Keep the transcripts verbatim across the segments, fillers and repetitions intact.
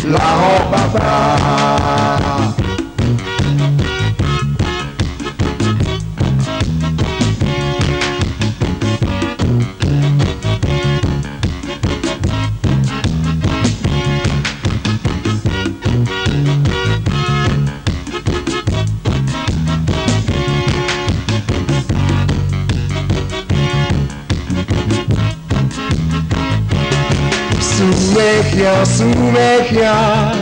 Lahọ baba. Sumẹ khian, sumẹ khian,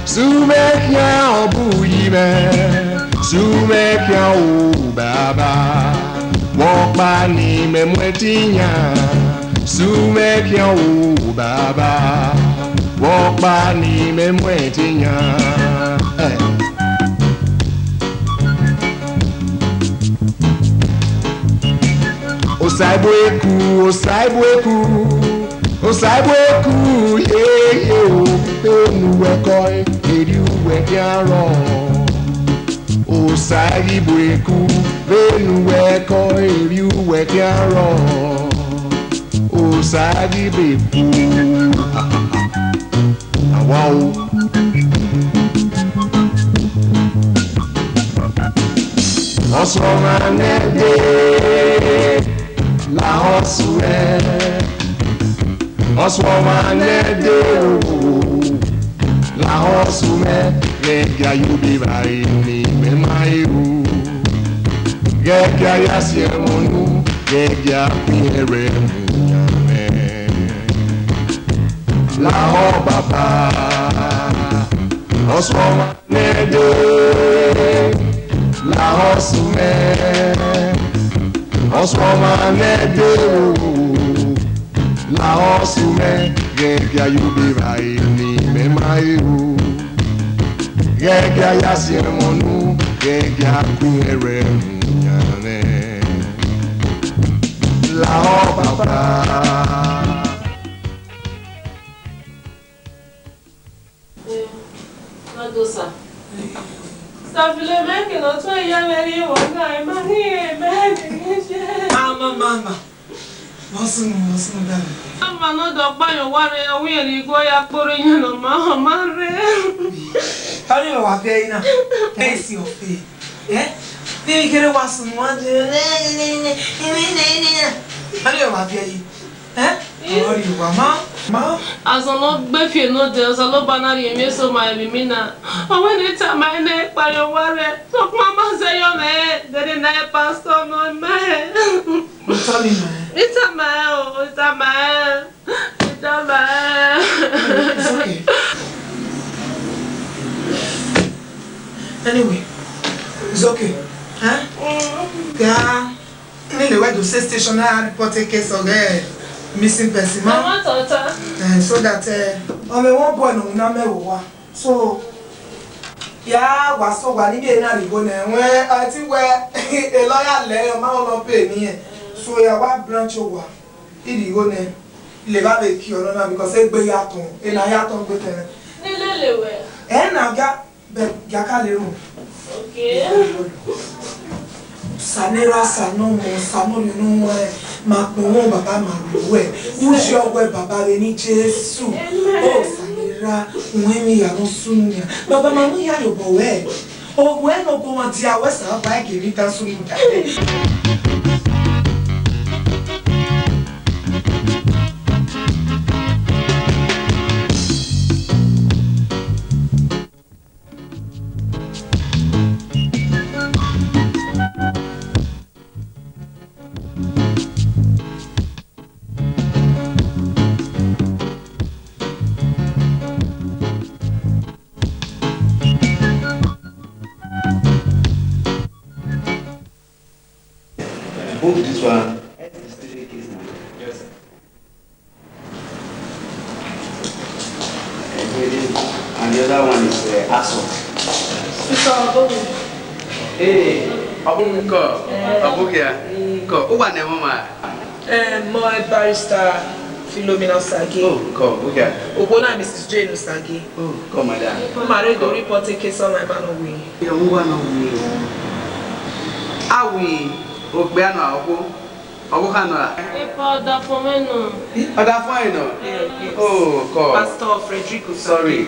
sumẹ khian, ọ bu yi mwẹ, sumẹ khian, o baba, vbe ọkpa ne imẹ mu ẹtin yan, sumẹ khian, o baba, vbe ọkpa ne imẹ mu ẹtin yan. Eh. Osaigbueku, Osaigbueku, Osaigbueku, yeye o, vbene uwẹ kọ, erriọ uwẹ khian rrọọ. Osaigbueku, vbene uwẹ kọ, erriọ uwẹ khian rrọọ. Osaigbueku. Awa o. Ọsuọmwa nẹdẹ, lahọ sumẹ. Ọsuọmwa nẹdẹ o, lahọ sumẹ. Ghẹ gia ye obọ evbare ne imẹ ma he ru. Ghẹ gia ya si ẹmwẹ unu, ghẹ gia kue ẹre mu yan mwẹ. Lahọ baba, ọsuọmwa nẹdẹ, lahọ sumẹ, ọsuọmwa nẹdẹ o, lahọ sumẹ, ghẹ gia ye obọ evbare ne imẹ ma he ru, ghẹ gia ya si ẹmwẹ unu, ghẹ gia kue ẹre mu yan mwẹ. Lahọ baba. Nadosa. Safile mẹ ke nọ tọn iya mwẹ rrie vbe ọna, ima ghi rre mẹ ne je. Ama, mama. Vbọ sunu, vbọ sunu, dada. Ama nọ dọ kpa yọ wa rre, ọ wẹ irẹn ni gua ya kporhu iyan ne ọ ma, ọ ma rre. Ọnii wa viẹ yi na. Ẹ si ọfe. Eh? Vbe kere wa sunu wa je. Ọnii wa viẹ yi. Eh? Ọrọre wa ma, ma. Azọn ne ọ gbe fi eno dẹ, Osanobua na rhie emwi eso ma emwi mina. Ọ wẹ ne I tama ẹn ne kpare owa rẹ, sokpan ma zẹ yọ mwẹ, de ne I na re pastor nọ ma ẹn. Mo tọ ni ma ẹn. I tama ẹn o, I tama ẹn. I tama ẹn. It's okay. Anyway, it's okay. Huh? Yeah. Nile wẹ do se station na report case ọghe missing person ma. Mama tota. Eh, so that, eh, ọmọ ẹmwẹ boy nọ na mẹ vbe owa. So, ya wa so wa ni bi na righo nẹ. Wẹ, a ti wẹ, e lawyer lẹ, ọ ma wẹ ọ pay emwi ẹn. So, ya wa branch owa. I righo nẹ. Ile va vbe ki ọnọ na, because egbe ya tọn, ena ya tọn gbe tẹn. Ni lele wẹ. Ẹ na ga, Bẹ, ya ka le ru. Okay. Osa ne erha, Osa ne ọmọ, Osa ne orhiọn ne uwẹ, ma kpọnmwẹ baba, ma ru wẹ. U ye ọghe baba vbe eni Jesu. Amen. Osa ne erha, uwẹ emwi hia ne ọ sunu nian. Baba, ma mu hia ye obọ ruẹ. Owẹ ne ọguọmwadia wẹ Osa ba gie emwi dan sunu da. Book this one. Yes, sir. And the other one is, uh, Aso. Nko, Ọbọghe. Hey, Ọbọghe nko. Eh. Ọbọghe a. Nko, uwa ne mama. Eh, my barrister Philomena Osagi. Oh, nko, Ọbọghe a. Ogbo na Missus Jane Osagi. Oh, nko, madam. Ma rre do report a case on my man away. Yo, uwa no we. Awi, ogbe ano awo. Ọvbokhan nọ ra? Epa ọdafọn mwẹ nọ. Ọdafọn ẹre nọ? Yes, yes. Oh, God. Pastor Frederick Osagi. Sorry.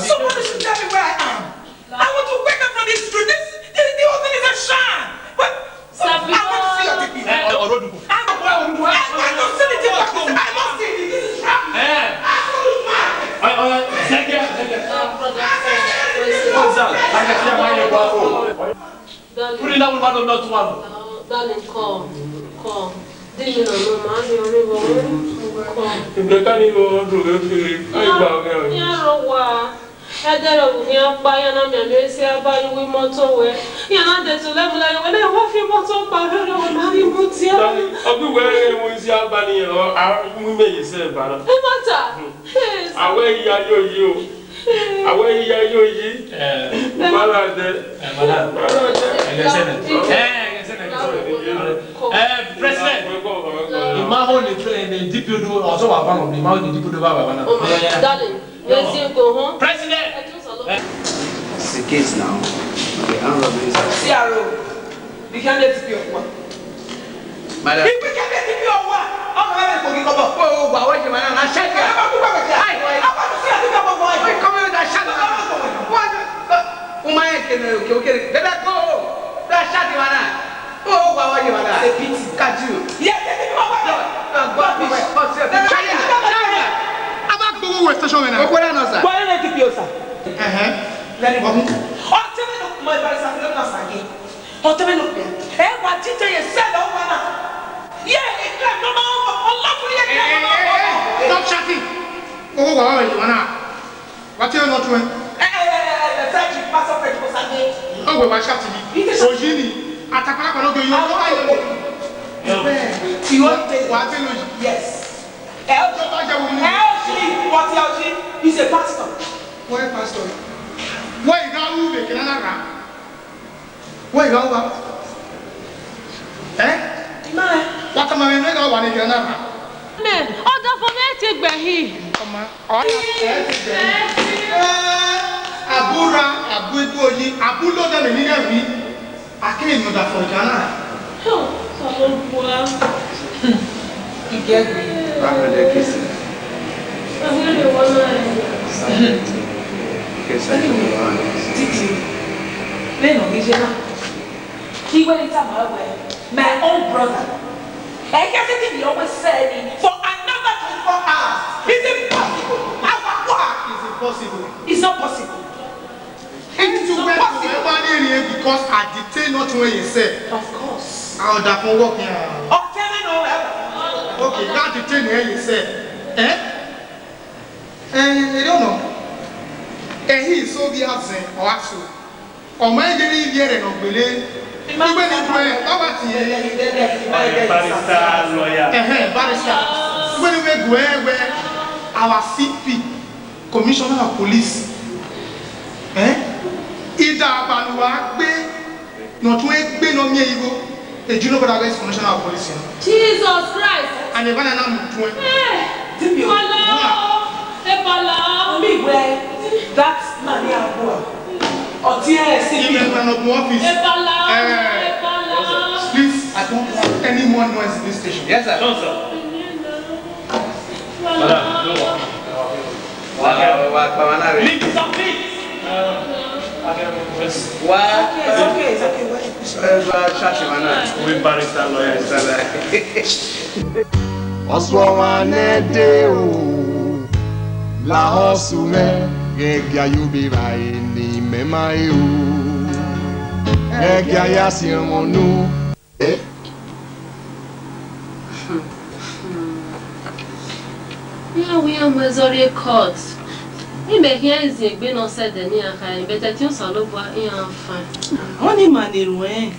Somebody should tell me where I am. I want to wake up from this dream. This, this, this whole thing is a sham. What? I want to see your D P. Eh, eh, Orodugu. I want to, I want to see the D P. I must see it. This is sham. Eh. I want to see it. Eh, eh, Zege, Zege. What's that? I can see my neighbor. Darling. Put it down, man, not one. Oh, darling, come, come. Dimi na no ma ni ori wo. Come. Ibreka ni wo do we firi. Ai gba oge o. Ya ro wa. Ẹdẹrẹ vbe uhian ọkpa, ya na mianmian esi aba ye uwu imọto wẹ. Ya na de to level ẹre wẹ, na wa fi imọto kpa rhọrọ wẹ ma ghi mudia. Darling, ọ ghi wẹ ẹre wo isi aba ni, ọ, a mu ime ye se ba na. Ẹ ma ta. Yes. Awẹ iya yo yi o. Awẹ iya yo yi. Eh. Bala de. Eh, madam. Bala de. Ẹgẹsẹnẹ. Eh, ẹgẹsẹnẹ. Eh, President. Ima ho ni, eh, ni D P O do, ọsọ wa ba nọ, ima ho ni D P O do ba ba na. Oh, my darling. Where's your go home? President. Eh. It's the case now. Okay, I'm not going to. C R O. Bi khian ne D P O wa. Madam. Ibi khian ne D P O wa. Ọmọ rẹ kò kí kọ́bọ̀. O, o, wa, wa, jẹ, madam, na ṣe kí. Ẹ bá kú bàbá kí. Ayi, ayi. A bá tún sí àdúgbò bọ̀ wá. Wait, come here, na ṣe. Ẹ bá kú bàbá kí. Wọ́n, uh, woman yẹn kì í kí o kéré. Bẹ́ẹ̀ bá kó o. Na ṣe kí, madam. O, o, wa, wa, jẹ, madam. It's a pity. Kájú. Yes, yes, yes, wa, wa. No, no, go, go, go. Ṣayé, ṣayé. A bá gbowó wẹ station wẹ na. Gbogbo náà nọ, sir. Wọ́n yẹn lè D P O, sir. Ẹhẹn. Lẹ́nu bọ̀ mú. Ọtí mi ló mọ ìbáraẹsà sí lọ́nà ṣàgé. Ọtẹmẹnukpia, ẹ wa titẹ ye sẹ lọ wa na. Ye, e kẹ nọ ma ọ, ọ lọ fun ye kẹ nọ ma ọ. Stop shouting. Owó wà wá wẹ̀ yìí wá náà. Wá tí ó nọ tún ẹ. Ẹ, ẹ, ẹ, ẹ, ẹ, Fred, Pastor Fred, kò sáde. Ó wẹ̀ wá ṣáàtì yìí. Òyì ni. Àtàkùn àpàlọ́ gbé yóò. Àwọn ọmọ ìwé. Ìwọ ìdè. Wà á dé lóyìí. Yes. Ẹ ó. Tó bá jẹ́ wọlé. Ẹ ó ṣí, wọ́n ti ó ṣí. He's a pastor. Wọ́n yẹ pastor. Wọ́n ìgbà wú bèkè náà rà. Wẹ gha uwa? Ẹ? Ima ẹ. Wa tama mwẹ ne gha uwa ne kẹ na ra. Mẹ, ọdọ fo mwẹ te gbẹ hi. Ọma, ọ ya ẹ te gbẹ hi. Ẹ, abu ra, abu edu oyi, abu lo dẹ mẹ ni ghẹ wi. A Kí ni ọ̀dà fọ̀ ìjà náà? Ọ̀sán ló bu wa. Ike ẹgbẹ́. Báwo lẹ kí sí? Àwọn èrè wọn náà ẹ̀. Kí ẹ sáré tó wá ní. Títí. Lẹ́nu mi jẹ́ náà. Iwe ni tama wẹ, my own brother. Ẹkẹtẹ kí ni ọwẹ sẹ ni for another twenty-four hours? Is it possible? Awa wa. Is it possible? It's not possible. It is possible. Why did he? Because I dictate not to yourself. Of course. How that can work here? Oh, tell me no. Okay, that dictate here yourself. Eh? Eh, I don't know. Eh, he is so be absent or aso. Ọmọ ẹgẹrẹ ivbi ẹrẹ nọ gbele. Igbe ni gbẹ, ọ wa tie. Barrister, lawyer. Ẹhẹn, barrister. Igbe ni gbẹ wẹ, our C P, Commissioner of Police. Eh? Ida abanuwa gbe, nọ tun egbe nọ miẹn igho. Eju no brother, where's Commissioner of Police? Jesus Christ! And the banana mu tun. Eh, Dibio. Bala. Wa. Eh, Bala. Umi wẹ, that man here, boy. Ọtí ẹ sí. Even when open office. Eh, Bala. Eh. Eh, Bala. Please, I don't want any more noise in this station. Yes, sir. Sure, sir. Bala, no. Wa, wa, wa, wa, wa, wa. Leave some peace. Wa. It's okay, it's okay. Wait. Eh, wa, shut him up now. We barrister lawyer. Barrister lawyer. Ọsuọmwa ne de o, lahọ sumẹ, ghẹ gia ye obọ evbare ne imẹ ma re o, ghẹ gia ya si ọmọ nu. Eh? Iran wẹ iran mu ẹzọ rrie court. Imẹ khian zin egbe ne ọ sẹ ẹdẹ ne iran kha rẹn, but ẹtin Osanobua iran fan. Ọni ima ne ruẹn,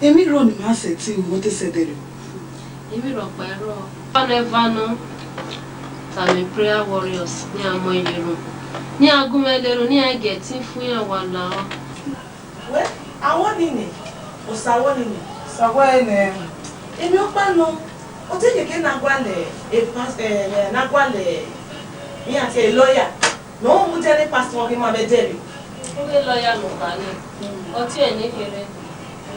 emwi rrọọ ne ima sẹtin ru, ọ te sẹ ẹdẹ rẹ. Emwi rhọkpa i rrọọ. Ọnii eva nọ, tama prayer warriors, ne iran mu ẹre ye erhunmwu, ne iran gu mwẹ la erhunmwu, ne iran gie ẹtin fu iran wa lahọ. Wẹ, a wọ nini, osa wọ nini. Osa wẹ nẹ. Emwi ọkpa nọ, ọ te keke na gualọ, e pas-, eh, na gualọ, iran tie lawyer. Ne ọ mudia ne pastor ọghe ima vbe ẹdẹrriọ. Oghe lawyer ne ọ kha nẹ, ọ tie ẹre ne kherhe,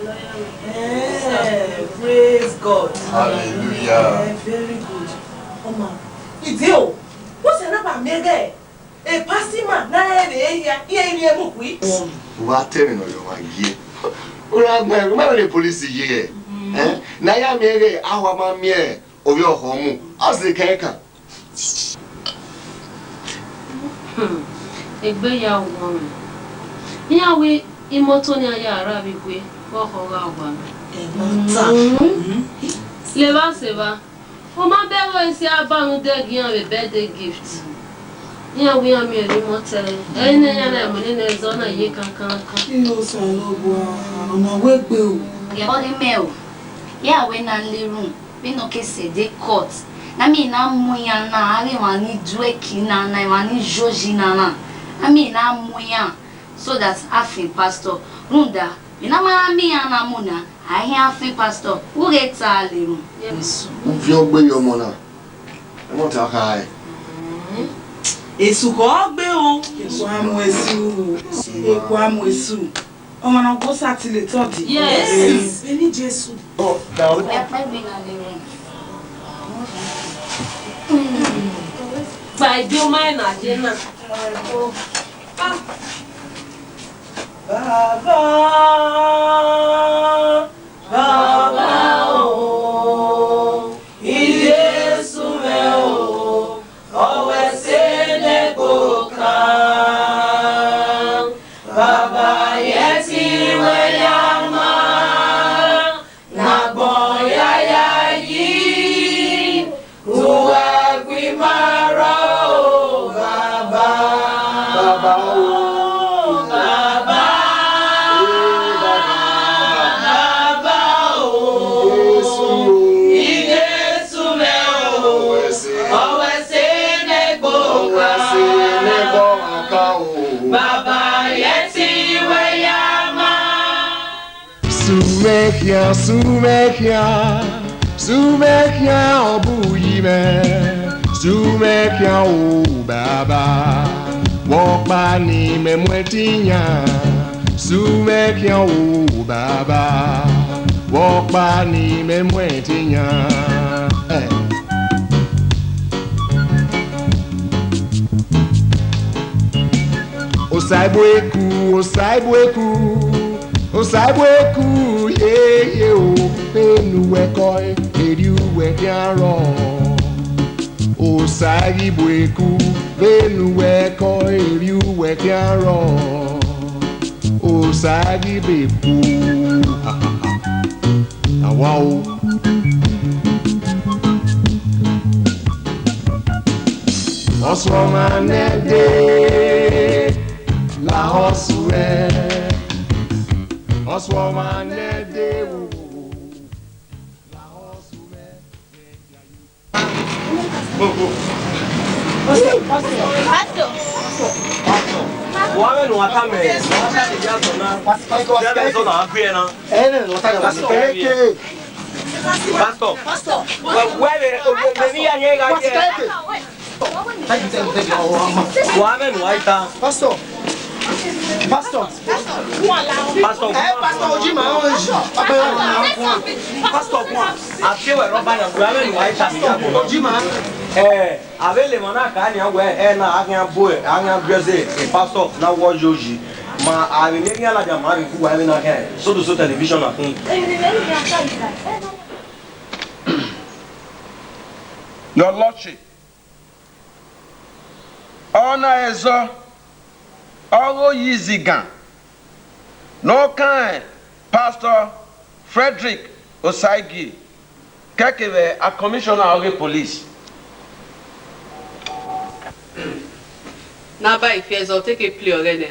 lawyer nọ. Eh, praise God. Hallelujah. Eh, very good. Ọma, ide o, wẹ sẹ na ba miẹn ighẹ e pastor ima na rẹn vbe ehia, iran i miẹn mu khui. U wa te ẹmwẹ ne ọ yọ ọmwa gie. U ra gbẹn, u ma vbe ne police ye. Eh? Ne a ya miẹn ighẹ a wa ma miẹn ovbi ọkhọ mu, ọ zẹ kẹkan. Hmm, egbe ya wọ mwẹ. Iran wẹ imoto ne iran ya rra vbe igue, ọkhọ gha wa mwẹ. Ẹmwata. Mhm. Levba sẹ evba, u ma bẹghe esi a ba rhunmwuda ẹre gie iran vbe birthday gift. Iran wẹ iran miẹn emwi imọtẹn, ẹre ne iran na mu nene ẹzọ na ye kankankan. Iro Osanobua, ọna wẹ egbe o. Ghẹ ọghe mẹ o, ya wẹ na la erhunmwu. Vbene ọ ke sẹ ẹdẹ court, ne a miẹn na mu iran na, avbe emwa ni duẹki na na, emwa ni joji na na, a miẹn na mu iran so that a fin pastor. Rhunmwuda, vbene a ma ra miẹn iran na mu na, a i khian fin pastor, u ghe ta la erhunmwu. Uviọn gbe ye ọmọ na, ẹmwata kha ẹe. Esu khọ gbe o. Eku a mu esu. Eku a mu esu. Ọmọ ne ọ gbe Osa tile tọdii. Yes. Vbene Jesu. Gba idioma na je na. Baba, Baba o, Jesu mwẹ o, ọ wẹ sẹ ne gbe okan. Baba, ye ẹtin wẹ ya ma, ne agbọn ya ya yi, uwẹ gui ma rrọọ, Baba. Baba o. Baba. Ee, Baba. Baba o. Jesu o. Jesu mwẹ o. Ọ wẹ sẹ ne gbe okan. Ọ wẹ sẹ ne gbe okan o. Baba, ye ẹtin wẹ ya ma. Sumẹ khian, sumẹ khian, sumẹ khian, ọ bu yi mwẹ. Sumẹ khian, o Baba, vbe ọkpa ne imẹ mu ẹtin yan. Sumẹ khian, o Baba, Kpa ni mẹ mu ẹn te yan. Eh. Osaigbueku, Osaigbueku, Osaigbueku, yeye o, enu wẹ kọ, erriọ uwẹ khian rrọọ. Osaigbueku, vbene uwẹ kọ, erriọ uwẹ khian rrọọ. Osaigbueku, awa o. Ọsuọmwa nẹdẹ, lahọ sẹ ruẹ. Ọsuọmwa nẹdẹ, wo, wo, wo. Pastor. Wa vbene uwa tama, wa tama iye azọ na. Pastor. Iye azọ na, a gbe ẹre na. Pastor. Pastor. Pastor. Wa, wa vbe, vbe, vbe, vbe, ya, ya, ya, ya. Wa vbene uwa ta. Pastor. Pastor. Pastor. Eh, Pastor Ojima, oh, Pastor. Pastor, come on. A tie wẹ rhọba na, wa vbene uwa ta. Ojima. Eh. Avbe le emwa na ka nian wẹẹ, ẹna a khian bu, a khian biẹ zẹ, e pastor na wọ yoyi. Ma avbe ne khian ladian ma rhie gu uwa vbene a khian, so do so television na khin. Your Lordship, ọna ẹzọ, ọghe oyi izigan ne ọ kan Pastor Frederick Osagie, kẹkevbe a commissioner ọghe police. Ne a ba ifi ẹzọ, ọ te ke play ọghẹe nẹ.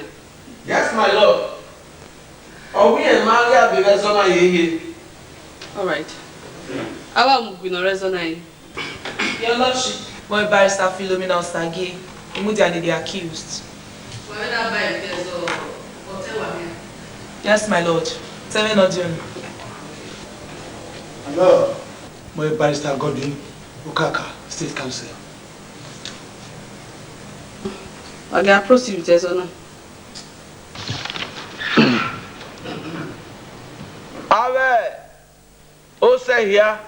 Yes, my lord. Ọ wẹ irẹn ma gha vbe vbe ẹzọ na yeye. All right. A wa mu ugbẹn ne ọ rre ẹzọ na yeye. Your Lordship. Mẹ Barrister Philomena Osagie, I mudia ne the accused. Wa vbe na ba ẹzọ, ọ te wa khian. Yes, my lord. Tẹmwẹ ne ọ diọn. Hello. Mẹ Barrister Godwin Okaka, State Counsel. Wa gha proceed with ẹzọ na. Avbe osẹ hia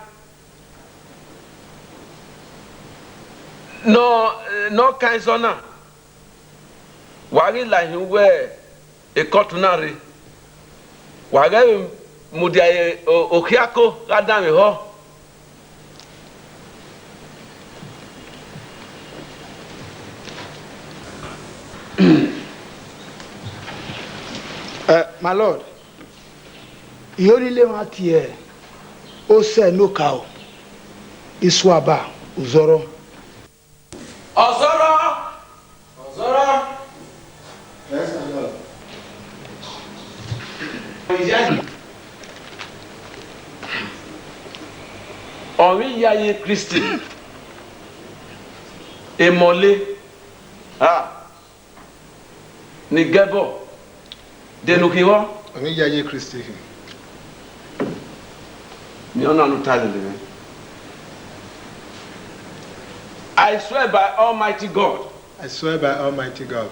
ne ọ, ne ọ kan ẹzọ na, wa ghi la hin uwu ekọtun na rre, wa ghẹ vbe mudia ye o-, okhiako gha danmwehọ. Eh, my lord, I ho ni le emwa tie osẹ ne okaro, Isuaba Uzọrọ. Ọzọrọ! Ọzọrọ! Yes, my lord. Ọ vbe iyayi Kristi, emọle, ha, ni gẹbọ, de ne u khin vbọ? Ọ vbe iyayi Kristi khin. Ni ọna ne u ta lele mwẹ. I swear by Almighty God. I swear by Almighty God.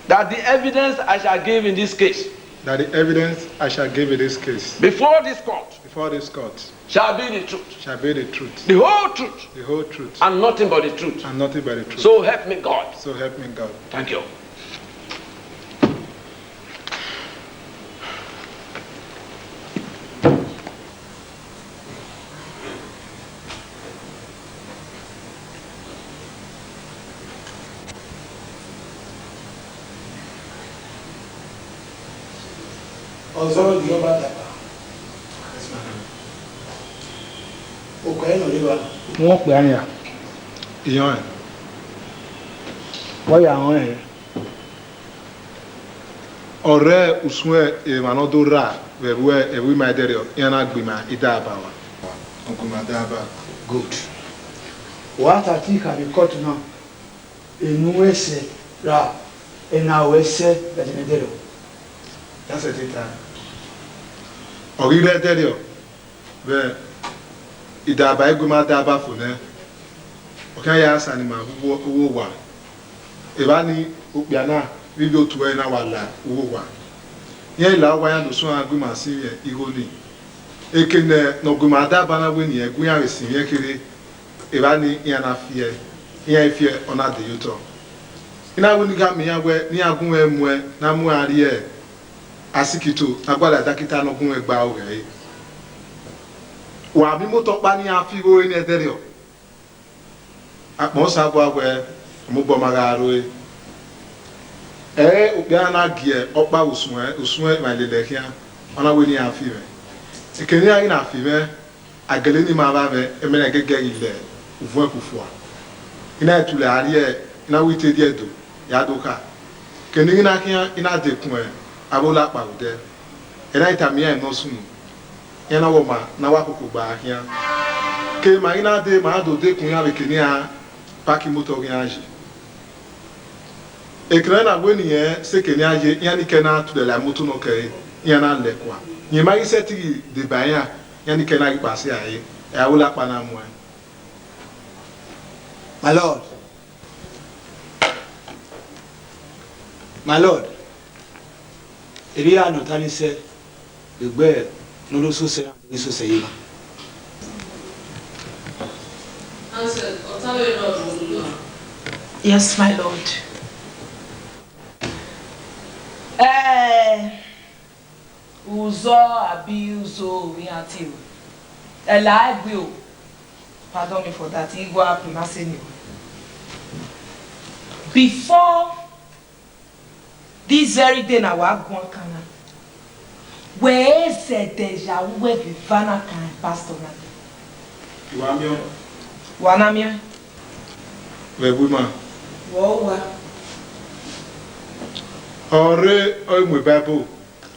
That the evidence I shall give in this case. That the evidence I shall give in this case. Before this court. Before this court. Shall be the truth. Shall be the truth. The whole truth. The whole truth. And nothing but the truth. And nothing but the truth. So help me God. So help me God. Thank you. Ọzọrọ, the Ọba Dagba. Okọ ẹre nọ rre evba. Wọ́n pè á nìyà. Iyọnrẹn. Wọ́n yà wọ́n rẹn. Ọ rre usun emwa ne ọ do rra vbe ẹvbo, ẹvbo ima ẹdẹrriọ, iran na gbe ima idaba rua. Ọ gbe ima idaba. Good. Wa ta te I kha vbe court na, enu ẹsẹ ra, ena ru ẹsẹ vbe ẹdẹrriọ. Ya sẹtin ta. Ọ ghi rre ẹdẹrriọ. Vbe idaba, I gu ima idaba fo nẹ, ọ khian ya sẹ ne ima vbe uwu owa. Evba nii, okpia na vbe ivbi otu ẹre na wa la uwu owa. Iran la owa, iran do suẹn gu ima sinmwi igho nii. Eke ne, ne ọ gu ima da ba na wẹ ne irẹn gu iran vbe sinmwi ẹn kherhe, evba ni iran na fiẹ, iran i fiẹ ọ na de ye otọ. I na wẹ ne I gha miẹn iran wẹ ne iran gu mwẹ muẹ ne a mu iran rrie asikito ne a gualọ adakita ne ọ gu mwẹ gba aro ghẹ re. Wa miẹn imoto ọkpa ne iran fi igho re ne ẹdẹrriọ. Akpọn Osanobua wẹ, ọ mobọ ma gha ro ẹre. Ẹ i re okpia na gie ọkpa vbe usuẹn, usuẹn emwa lele khian, ọ na wẹ ne iran fi mwẹ. Eke ne iran ghi na fi mwẹ, a gele ne ima vba mwẹ, ẹmwẹ na gẹgẹ ghi lẹ uvuẹn ku fua. I na tulẹ a rrie, I na wẹ I te rrie Ẹdo ya do kha. Eke ne I ghi na khian, I na dekun avbe olakpa vbe odẹ. Ẹ na i tama iran ne ọ sunu, iran na wẹ ọma ne a wa koko gba khian. Ke ima ghi na dee, ma do dekun iran vbe eke ne iran paki imoto ghe iran yi. Eke ne a na wẹ ne irẹn sẹ eke ne iran ye, iran ni kẹ na tulẹ la imoto nọ kẹre, iran na lẹ kua. Rẹn ma ghi sẹtin ghi deba iran, iran ni kẹ na ghi kpa sẹ ẹre, ẹ i re avbe olakpa na muẹn. My lord. My lord, erriọ iran ne ọ ta ni sẹ, egbe ne ọ do sosẹ na, do ghi sosẹ ye evba. Answer, ọta vbe rọ vbe unu na. Yes, my lord. Eh, Uzọ abi Uzo iran tie o. Ẹla egbe o. Pardon me for that. Igua pronounce ni. Before this very day na wa guan kan na. Wẹ zẹdẹ ya uwẹ vbe eva na kan pastor na. Wa miẹn. Wa na miẹn. Vbe ẹvbo ima. Wẹ wa. Ọ rre, ọ mu Bible.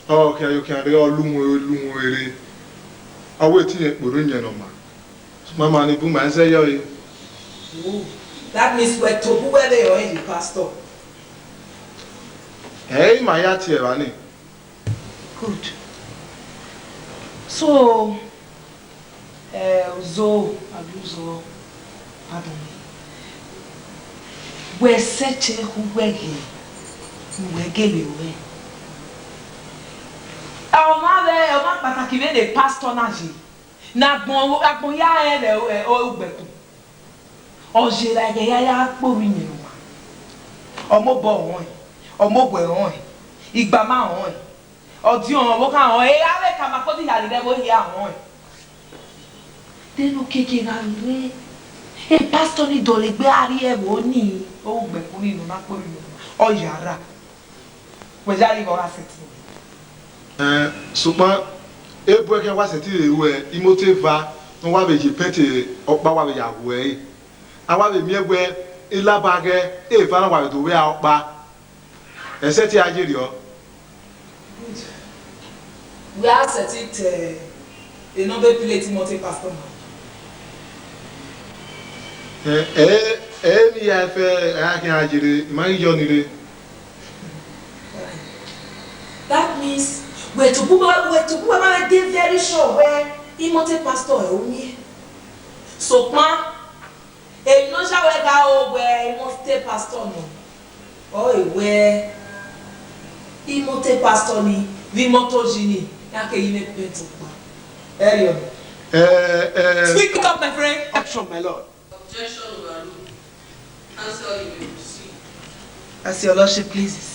Ọ khian yo khian rre, ọ lu uhunmwu, lu uhunmwu rre. Ọ wẹ te irẹn kporhu iyẹn ne ọ ma. Sokpan ma ni bu ma zẹ yọ re. Oh, that means wẹ tobọ uwẹ vbe ọrọre ye pastor. Ẹ i ma ya tie evba ni. Good. So, eh, Uzo, abi Uzo, pardon me. Wẹ sẹtin khu wẹ ghe, ne uwẹ gele ruẹ. Ọ ma vbe, ọ ma kpataki vbene pastor na ye, ne agbọn, agbọn ya rẹn vbe ugbẹkun. Ọ ye ra ẹghẹ ya ya kporhu iyẹn ruan. Ọ mobọ rọẹn, ọ mobọ rọẹn, igbama rọẹn, ọdiọn ọvbokhan rọẹn, e avbe kamako di hia rre ẹvbo hia rọẹn. Then okiekie gha ghi rre, e pastor ni dọlegbe a rrie ẹvbo ni, ugbẹkun ni ne ọ na kporhu iyẹn ruan, ọ ya rra. Wẹ ya rhie igho gha sẹtin. Ẹn, sokpan, ebu ẹkhian wa sẹtin rre ruẹ, imoto eva ne ọ wa vbe ye pẹnti ọkpa wa vbe ya wu ẹre. A wa vbe miẹn wẹ, elaba ghẹ, eva na wa vbe do vbe a ọkpa. Ẹsẹtin a ye rriọ. Wẹ a sẹtin te enọ vbe plate imoto pastor ma. Ẹ, ẹ, ẹ, emwi hia fẹ, a khian ye rre, I ma ghi yọ ni rre. That means, wẹ tobọ uwẹ, wẹ tobọ uwẹ ma vbe de very sure wẹ imoto pastor ẹ u miẹn. Sokpan, emwi ne ọ ya wẹ gha ro wẹ imoto pastor nọ, ọ re wẹ imoto pastor ni vbe imoto yi ni, iran keghi vbe pẹnti ọkpa. Ẹriọ. Eh, eh. Speak up, my friend. Action, my lord. Objection overruled. Counsel, you may proceed. As your lordship pleases.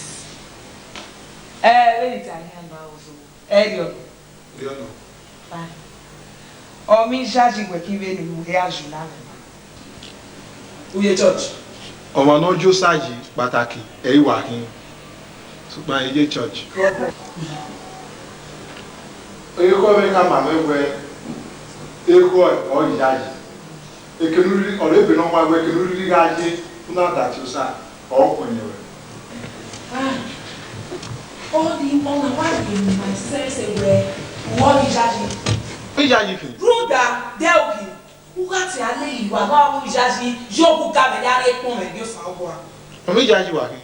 Eh, vbene I ta khian ba Uzo. Ẹriọ. Ẹriọ nọ. Fine. Ọ miẹn iyayi wẹ khin vbene u ya ju na mwẹ. U ye church? Ọmwa ne ọ ye osa yi kpataki, ẹ i wa khin. Sokpan I ye church. Ekhọe mwẹ khama mwẹ wẹ, ekhọe ọ iyayi. Ekene urhirhi, ọ rre ebe ne ọ wa wẹ, ekene urhirhi gha ye, u na da tie osa, ọ khuẹnnẹ ruẹ. Ah, ọ di ọna wa ye mu my sense wẹ, u ọ iyayi. Iyayi khin. Brother, de ogi, u gha tie a lele uwa ne ọ ru iyayi, ye ọghe uga mwẹ ya rhie kpọnmwẹ gie Osanobua. Ọ iyayi wa khin.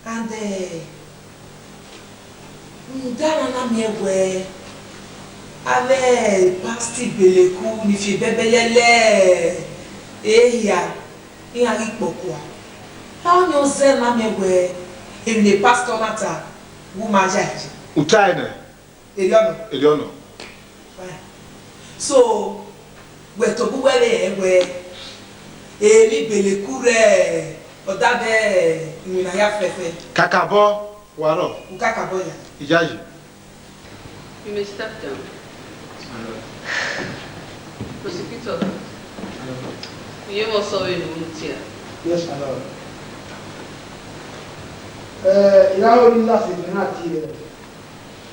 And, eh, rhunmwuda na na miẹn wẹ avbe pastọ Ibeleku ni fi ebẹbẹ yẹlẹ ehia, iran ghi kpọkua. Ọnii ọ zẹ na miẹn wẹ emwi ne pastọ na ta, wẹ u ma ya ẹre. U tae nẹ? Erriọ nọ. Erriọ nọ. Fine. So, wẹ tobọ uwẹ vbe hẹ wẹ, emwi bele ku rre ọdadẹ iwinna hia fẹfẹ. Kakabọ, wa rrọọ. U kakabọ ya. Iyayi. You may step down. Prosecutor, iye mwẹ ọsọ vbene u tie. Yes, my lord. Eh, I ra ru last event na tie,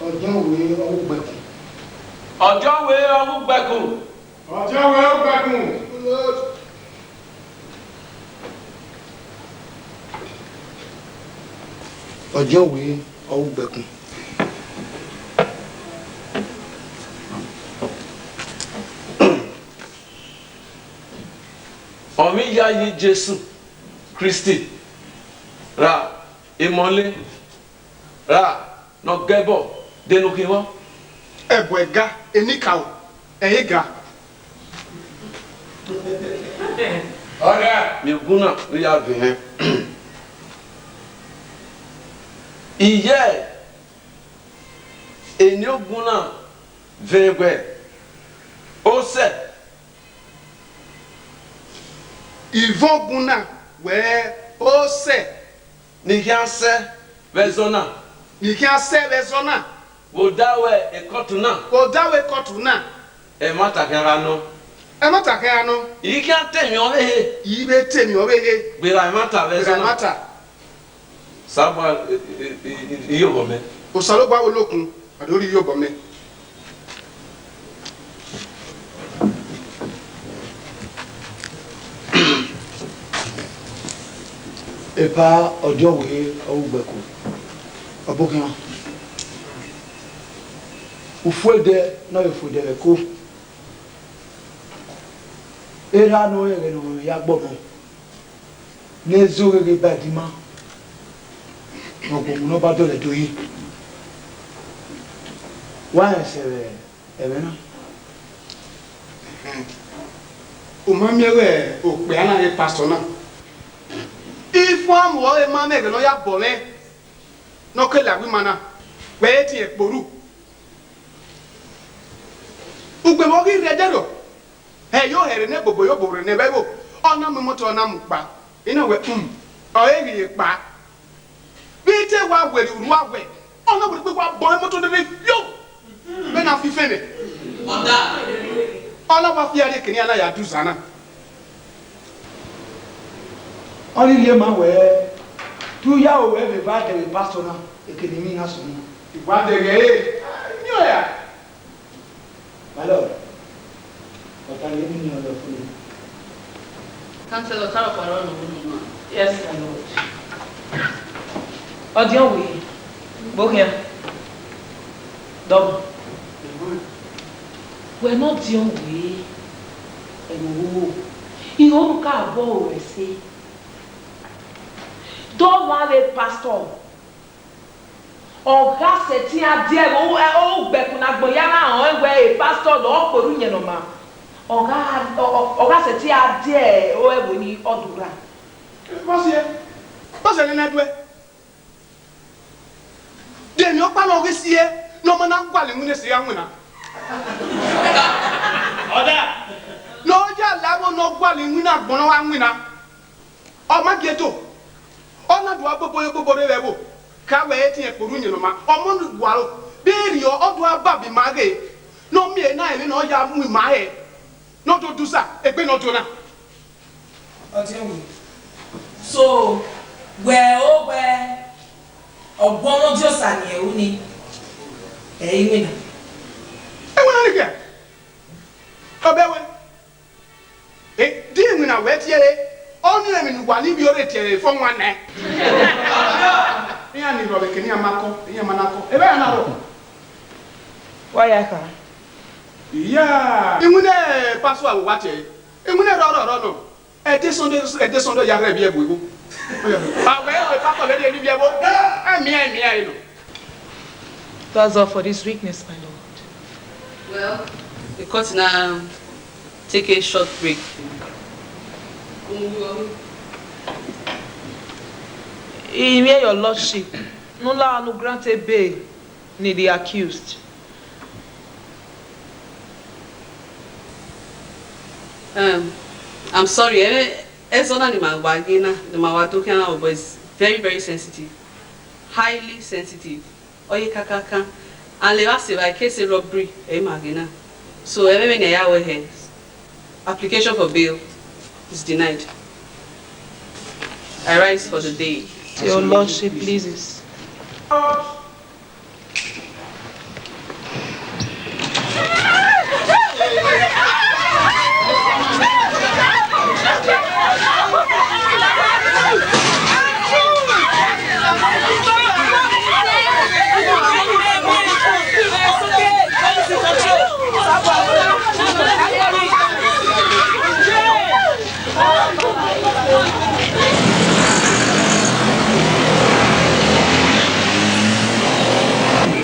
Ọdiọnwẹ Ọghugbẹkun. Ọdiọnwẹ Ọghugbẹkun. Ọdiọnwẹ Ọghugbẹkun. Ọdiọnwẹ Ọghugbẹkun. Ọ vbe iyayi Jesu Kristi ra emọle ra ne ọ ga ẹbọ de ne u khin vbọ? Ẹbọ ẹga, enikaro, ẹre ga. Ọna, miẹn ogun na ne u ya vẹn hẹn. Iyẹ eni ogun na vẹn wẹ, Osẹ. I vẹn ogun na wẹ, Osẹ. Ne I khian sẹ vbe ẹzọ na. Ne I khian sẹ vbe ẹzọ na. Vbe odaro ekọtu na. Vbe odaro ekọtu na. Ẹmwata khian gha nọ. Ẹmwata khian gha nọ. I khian te emwi ọvbehe. I vbe te emwi ọvbehe. Gberra ẹmwata vbe ẹzọ na. Gberra ẹmwata. Sabua, e, e, e, iyobọ mẹ. Osanobua vbe olokun, a do rhie iyobọ mẹ. Epa Ọdiọnwẹ Ọghugbẹkun, ọbokhian, ufuedẹ ne ọ vbe fuedẹ vbe ẹko. Erha ne ọ rẹn ẹghẹ ne ọ mwẹ ya gbọmọ, ne e zẹ ogheghe ba ẹdẹ ima, ne ọ gbọmọ ne ọ ba dọlọ ẹdẹ oyi. Wa rẹn sẹ vbe ẹmwẹ na. U ma miẹn wẹ okpia na ghe pastor na? Ifuanmu ọre ma mwẹ ẹghẹ ne ọ ya bọ mwẹ, ne ọ ke la ẹvbo ima na, wẹ i re etiẹn kpe orhu. Ugbẹn vbe ọ ghi rre ẹdẹrriọ, ẹ i yo hẹrhe ne ebobo yo bo rre ne ẹvbo ẹvbo, ọ na mu imoto, ọ na mu kpa, I na wẹ, um, ọre ghi ye kpa. Vbe I te wa werriẹ urhu awẹ, ọ na werriẹ egbe wa bọ imoto dede yo, vbe na fi fẹnẹ. Ọ na wa fi aro ekene iran na ya du zan na. Ọ ghi rhie ma wẹ, te u ya ro wẹ vbe evba dẹghe pastor na, ekene emwi na sunu. I wa dẹghe ẹre, I miẹn ọre a? My lord, ọta ne emwi ni ọ lọ funu. Councillor, ọ ta rhọkpa rrọọ ne u ru nọ. Yes, my lord. Ọdiọnwẹ, gbe okhian. Dọmọ. Wẹ ne Ọdiọnwẹ, ẹvbo, I ho ne u ka bọ oro ẹse. Dọmọ avbe pastor. Ọ gha sẹtin a die ẹvbo, ẹ, Ọghugbẹkun ne agbọn ya na rẹn wẹ e pastor ne ọ kpe orhu Iyẹn Ne Ọ Maa. Ọ gha, ọ, ọ, ọ gha sẹtin a die ẹvbo ni ọdọ urha. Vbọsiẹ, vbọsiẹ ne I na duẹ? De emwi ọkpa ne ọ ghi sie ne ọ ma na gualọ iwinna ese gha winna? Ọda. Ne ọ ya la ẹvbo ne ọ gualọ iwinna agbọn ne ọ gha winna. Ọ ma gie do, ọ na do gha bobo ye bobo rre vbe ẹvbo, ka wẹ etiẹn kpe orhu Iyẹn Ne Ọ Maa, ọmọ ni guaro, vbe erriọ ọ do gha baba ima ghe, ne ọ miẹn na emwi ne ọ ya mu ima hẹ, ne ọ do dusa egbe ne ọ do na. Ọdiọnwẹ. So, wẹ o wẹ ọguọmwadia Osa ni ẹ ru ni, ẹ i re iwinna. Iwinna ni khian, ọ bẹ wẹ. E, de iwinna wẹ tie re? Ọnii emwi ne uwa ni vbiorre tie ẹre fo wan nẹ. Iran ni rhọvbe ke ne iran ma kọ, iran ma na kọ. Evba iran na rrọọ. Wa ya kha. Iya, iwinna pastor aro wa tie ẹre. Iwinna rrọọ rrọọ rrọọ nọ. Ẹdẹ Sunday, ẹdẹ Sunday ya rhẹ vbiẹ bu igho. A wẹ, wẹ pastor vbe rhie vbiẹ vbo. Ẹ miẹn, ẹ miẹn ẹre nọ. That's all for this witness, my lord. Well, the court now take a short break. I miẹn your lordship, ne u la unu grant bail ni the accused. Um, I'm sorry, ẹmwẹ ẹzọ na ne ima wa ghe na, ne ima wa do khian na, but it's very, very sensitive, highly sensitive. Ọ ye kakaka. And levba sẹ evba, case robbery, ẹ i ma ghe na. So, ẹmwẹ vbene a ya wẹ hẹ, application for bail is denied. I rise for the day. Your Lordship pleases.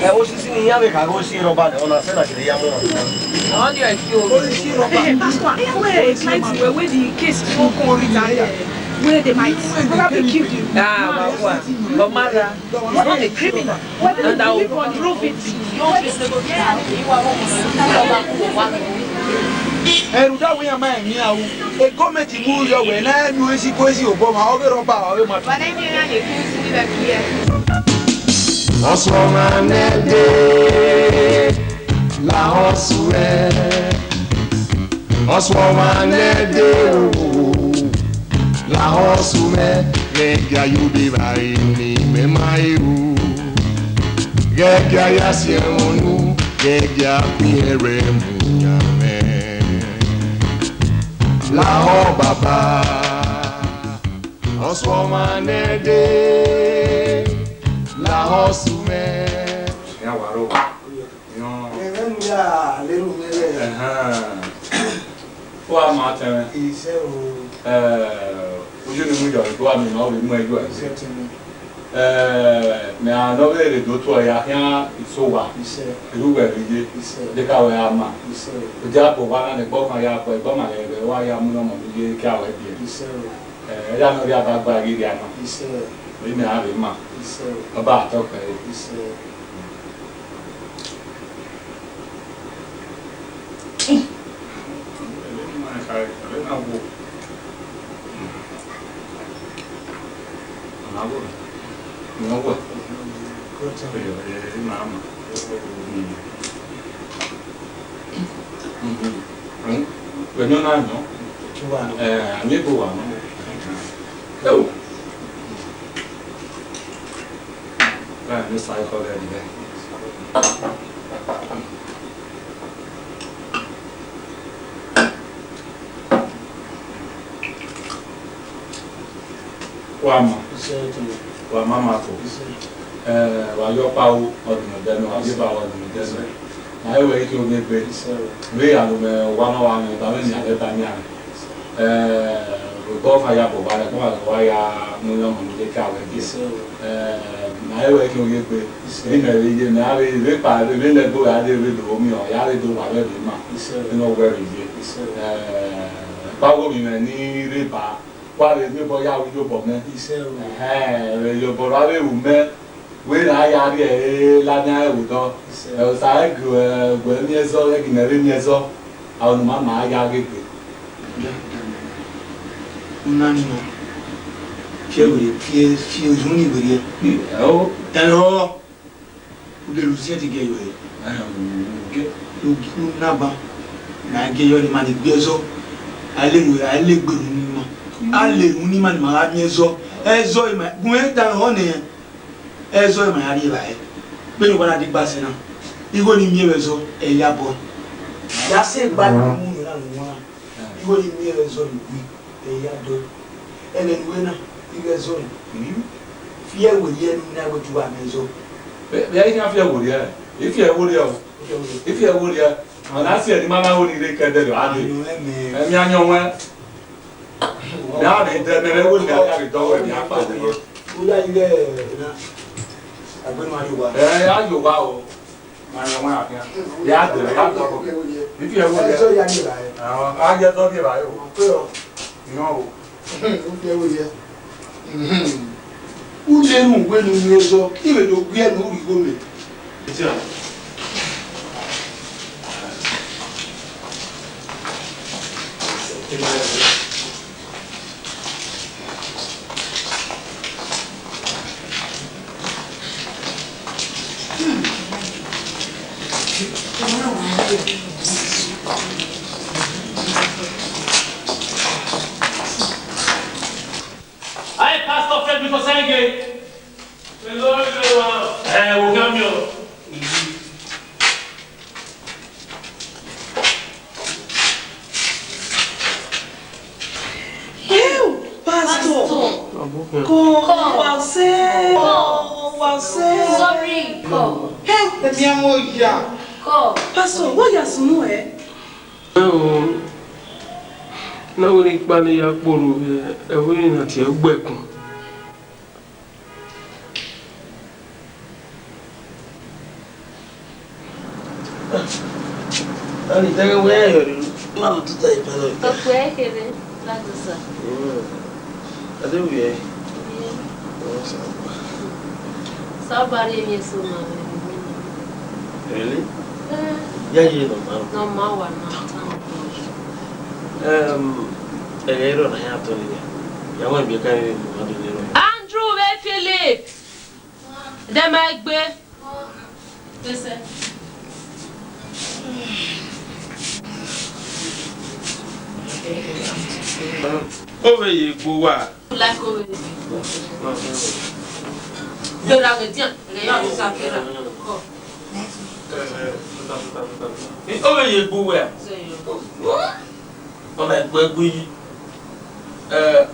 Ẹ, osisi ne iran vbe kha ghe osisi rọba nẹ, ọna sẹ na kere ya mu ọmwa. Ọ dia ẹki o. Osisi rọba. Pastor, where is my, where, where the case for come with that? Where the might? Probably killed him. Ah, wa wa. Ọ ma ra. He's not a criminal. And I will prove it. Ẹrhu da wẹ iran ma emwi iran ru, e gọọmẹnti mu yọ wẹ ne a miẹn esi ku esi obọ ọmwa, ọ ghe rọba, ọ ghe ma. Ọsuọmwa nẹ de lahọ sunu mẹ, ọsuọmwa nẹ de o, lahọ sunu mẹ, ghẹ gia ye odẹ evbare ne imẹ ma he ru, ghẹ gia ya si ẹmwẹ unu, ghẹ gia khin ẹrẹ mu yan mwẹ. Lahọ baba, ọsuọmwa nẹ de, lahọ sunu mẹ. Iran wa rrọọ. Iran. Ẹghẹ ne u ya lele mwẹ rẹ. Ẹhẹn. Ọ wa ma tẹmwẹ. Isẹ o. Ẹ, uju ne mu yọ, ọ wa miẹn ne ọ vbe mu ẹyọ ẹse. Isẹ tẹmwẹ. Ẹ, mẹ a nọ vbe rre do tuẹ ya khian iso owa. Isẹ. Erha uwẹ vbe ye. Isẹ. De ka wẹ a ma. Isẹ. Ọ dia bọ owa na ne ẹgbọkhan ya bọ, ẹgbọkhan ya ẹghẹ, wa ya mu ne ọmọ ne u ye, ke a wẹ biẹ. Isẹ o. Ẹ, ẹre a nọ rhie aba gba ghi rhie ama. Isẹ. Vbe imẹ a vbe ma. Isẹ. Ọ ba tọ kpẹre. Isẹ. Vbene ọ na nọ, ẹ, a miẹn ebo wa nọ. Ẹo. Bẹ́ẹ̀ ni, sa ikọ rẹ nìyẹn. Wa ma. Wa ma ma ko. Ẹ, wa yọ ọkpa ru ọdunmwẹdẹ nẹ, wa yẹ eba ru ọdunmwẹdẹ nẹ. Na ẹ wẹ ike omiẹn egbe. Vbe aro mwẹ owa ne ọ wa mwẹ, eba mwẹ nian, eba nian. Ẹ, obọ ọmwa ya bọ owa, ẹgbọn ọmwa wa ya mu yan ọmọ ne ye ke a wẹ biẹ. Ẹ, na ẹ wẹ ike omiẹn egbe. Vbe imẹ vbe ye, mẹ a vbe, vbe kpa, vbe lẹ ẹgbe ra dee vbe do miẹn, ọ ya vbe do wa vbe vbe ma. Vbe ne ọ wẹ vbe ye. Ẹ, ẹkpa ọghe ovbi mwẹ ni rre ba. Wa vbe miẹn obọ ya ru iyobọ mẹ. Isẹ o. Ẹhẹn, vbe iyobọ ra vbe ru mẹ, wẹ ra ya rrie ẹre ladian ẹvbo dọ. Isẹ. Ẹ, Osa ẹ gu, ẹ, gu ẹmwẹ ẹzọ, ẹ gu imẹ vbe miẹn ẹzọ, aro ne ma ma ya ghe egbe. Una nọ, fi ẹvbo rhie, fi ẹ, fi ozun ni werriẹ. Ẹ o. Ẹrọ. U lele uziẹn te gie yọ ẹre. Ẹhẹn, u gie. U gie unu na ban. Na gie yọ ne ima ni gbe ẹzọ. A lele, a lele egbe unu ni ima. A lele unu ni ima ne ima gha miẹn ẹzọ. Ẹzọ ima, gun ẹn dan họ nẹ. Ẹzọ ima ya rrie evbare. Vbene uwa na degba sẹ na. Igho ni miẹn vbe ẹzọ, ẹ ya bọ. Ya sẹ gba ni mu yọ na ne uwa na. Igho ni miẹn vbe ẹzọ ni gui. Ẹ ya dọ. Ẹmwẹ ne uwẹ na, ighẹ ẹzọ nẹ. Mhm. Fi ẹvbo rhie ne u na wẹ te uwa miẹn ẹzọ. Vbe, vbe a i khian fi ẹvbo rhie? I fi ẹvbo rhie o. Fi ẹvbo rhie. I fi ẹvbo rhie. Ọ na si ẹre ne ima na ho ni rre kẹdẹ do, a dee. Ayọn ẹmwẹ. Ẹmwẹ ayọn wẹ. Mẹ a vbe dẹ, mẹ vbe wo ni a ya vbe dọ wẹ, mẹ a kpa dẹ. U ya ighẹ na. Agbenu a ye owa. Ẹ, a ye owa o. Ma rẹn wan afian. Ya dẹ, ya dọ. Ifi ẹvbo rhie. Ẹzọ ya rhie evbare. Ahọ, a ye ẹzọ rhie evbare o. Ọ kpe ọ. Nọ o. Ifi ẹvbo rhie. U lele uwẹ ne u miẹn ẹzọ, I vbe do gu ẹe ne u rhie igho mẹ. Etia. Aye, Pastor Fred, biko sẹ ghe. Hello, everyone. Eh, wo gha miẹn o. Ew, Pastor. Come, come. Wa sẹ. Come. Wa sẹ. Sorry, come. Hey, ẹmi a mo ya. Come. Pastor, wẹ ya sunu ẹ? Ẹ o, na wẹ ne ikpa ne ya kpolo vbe ẹvbo ne a tie ugbẹkun. Ani tẹghe wẹ ẹ yọ riro, ma lo tuta ipa lọ. Okpẹ kere, Lagos. Mm. Ade wiẹ. Wiẹ. Oh, Saba. Saba re mi eso ma. Really? Eh. Ya ye no ma. No ma wa na. Thank God. Um, ẹ rọ na ya to ni. Ya wa bi ka ni mo ma do ni. Andrew vbe Philip. Dẹ ma egbe. Ese. Ovbe ye egbe uwa. Like ovbe. Dora ghe dian, ghe ya ni sa kera. Ko. Ovbe ye egbe uwa. Se yo. Ọna egbe egbe yi. Eh.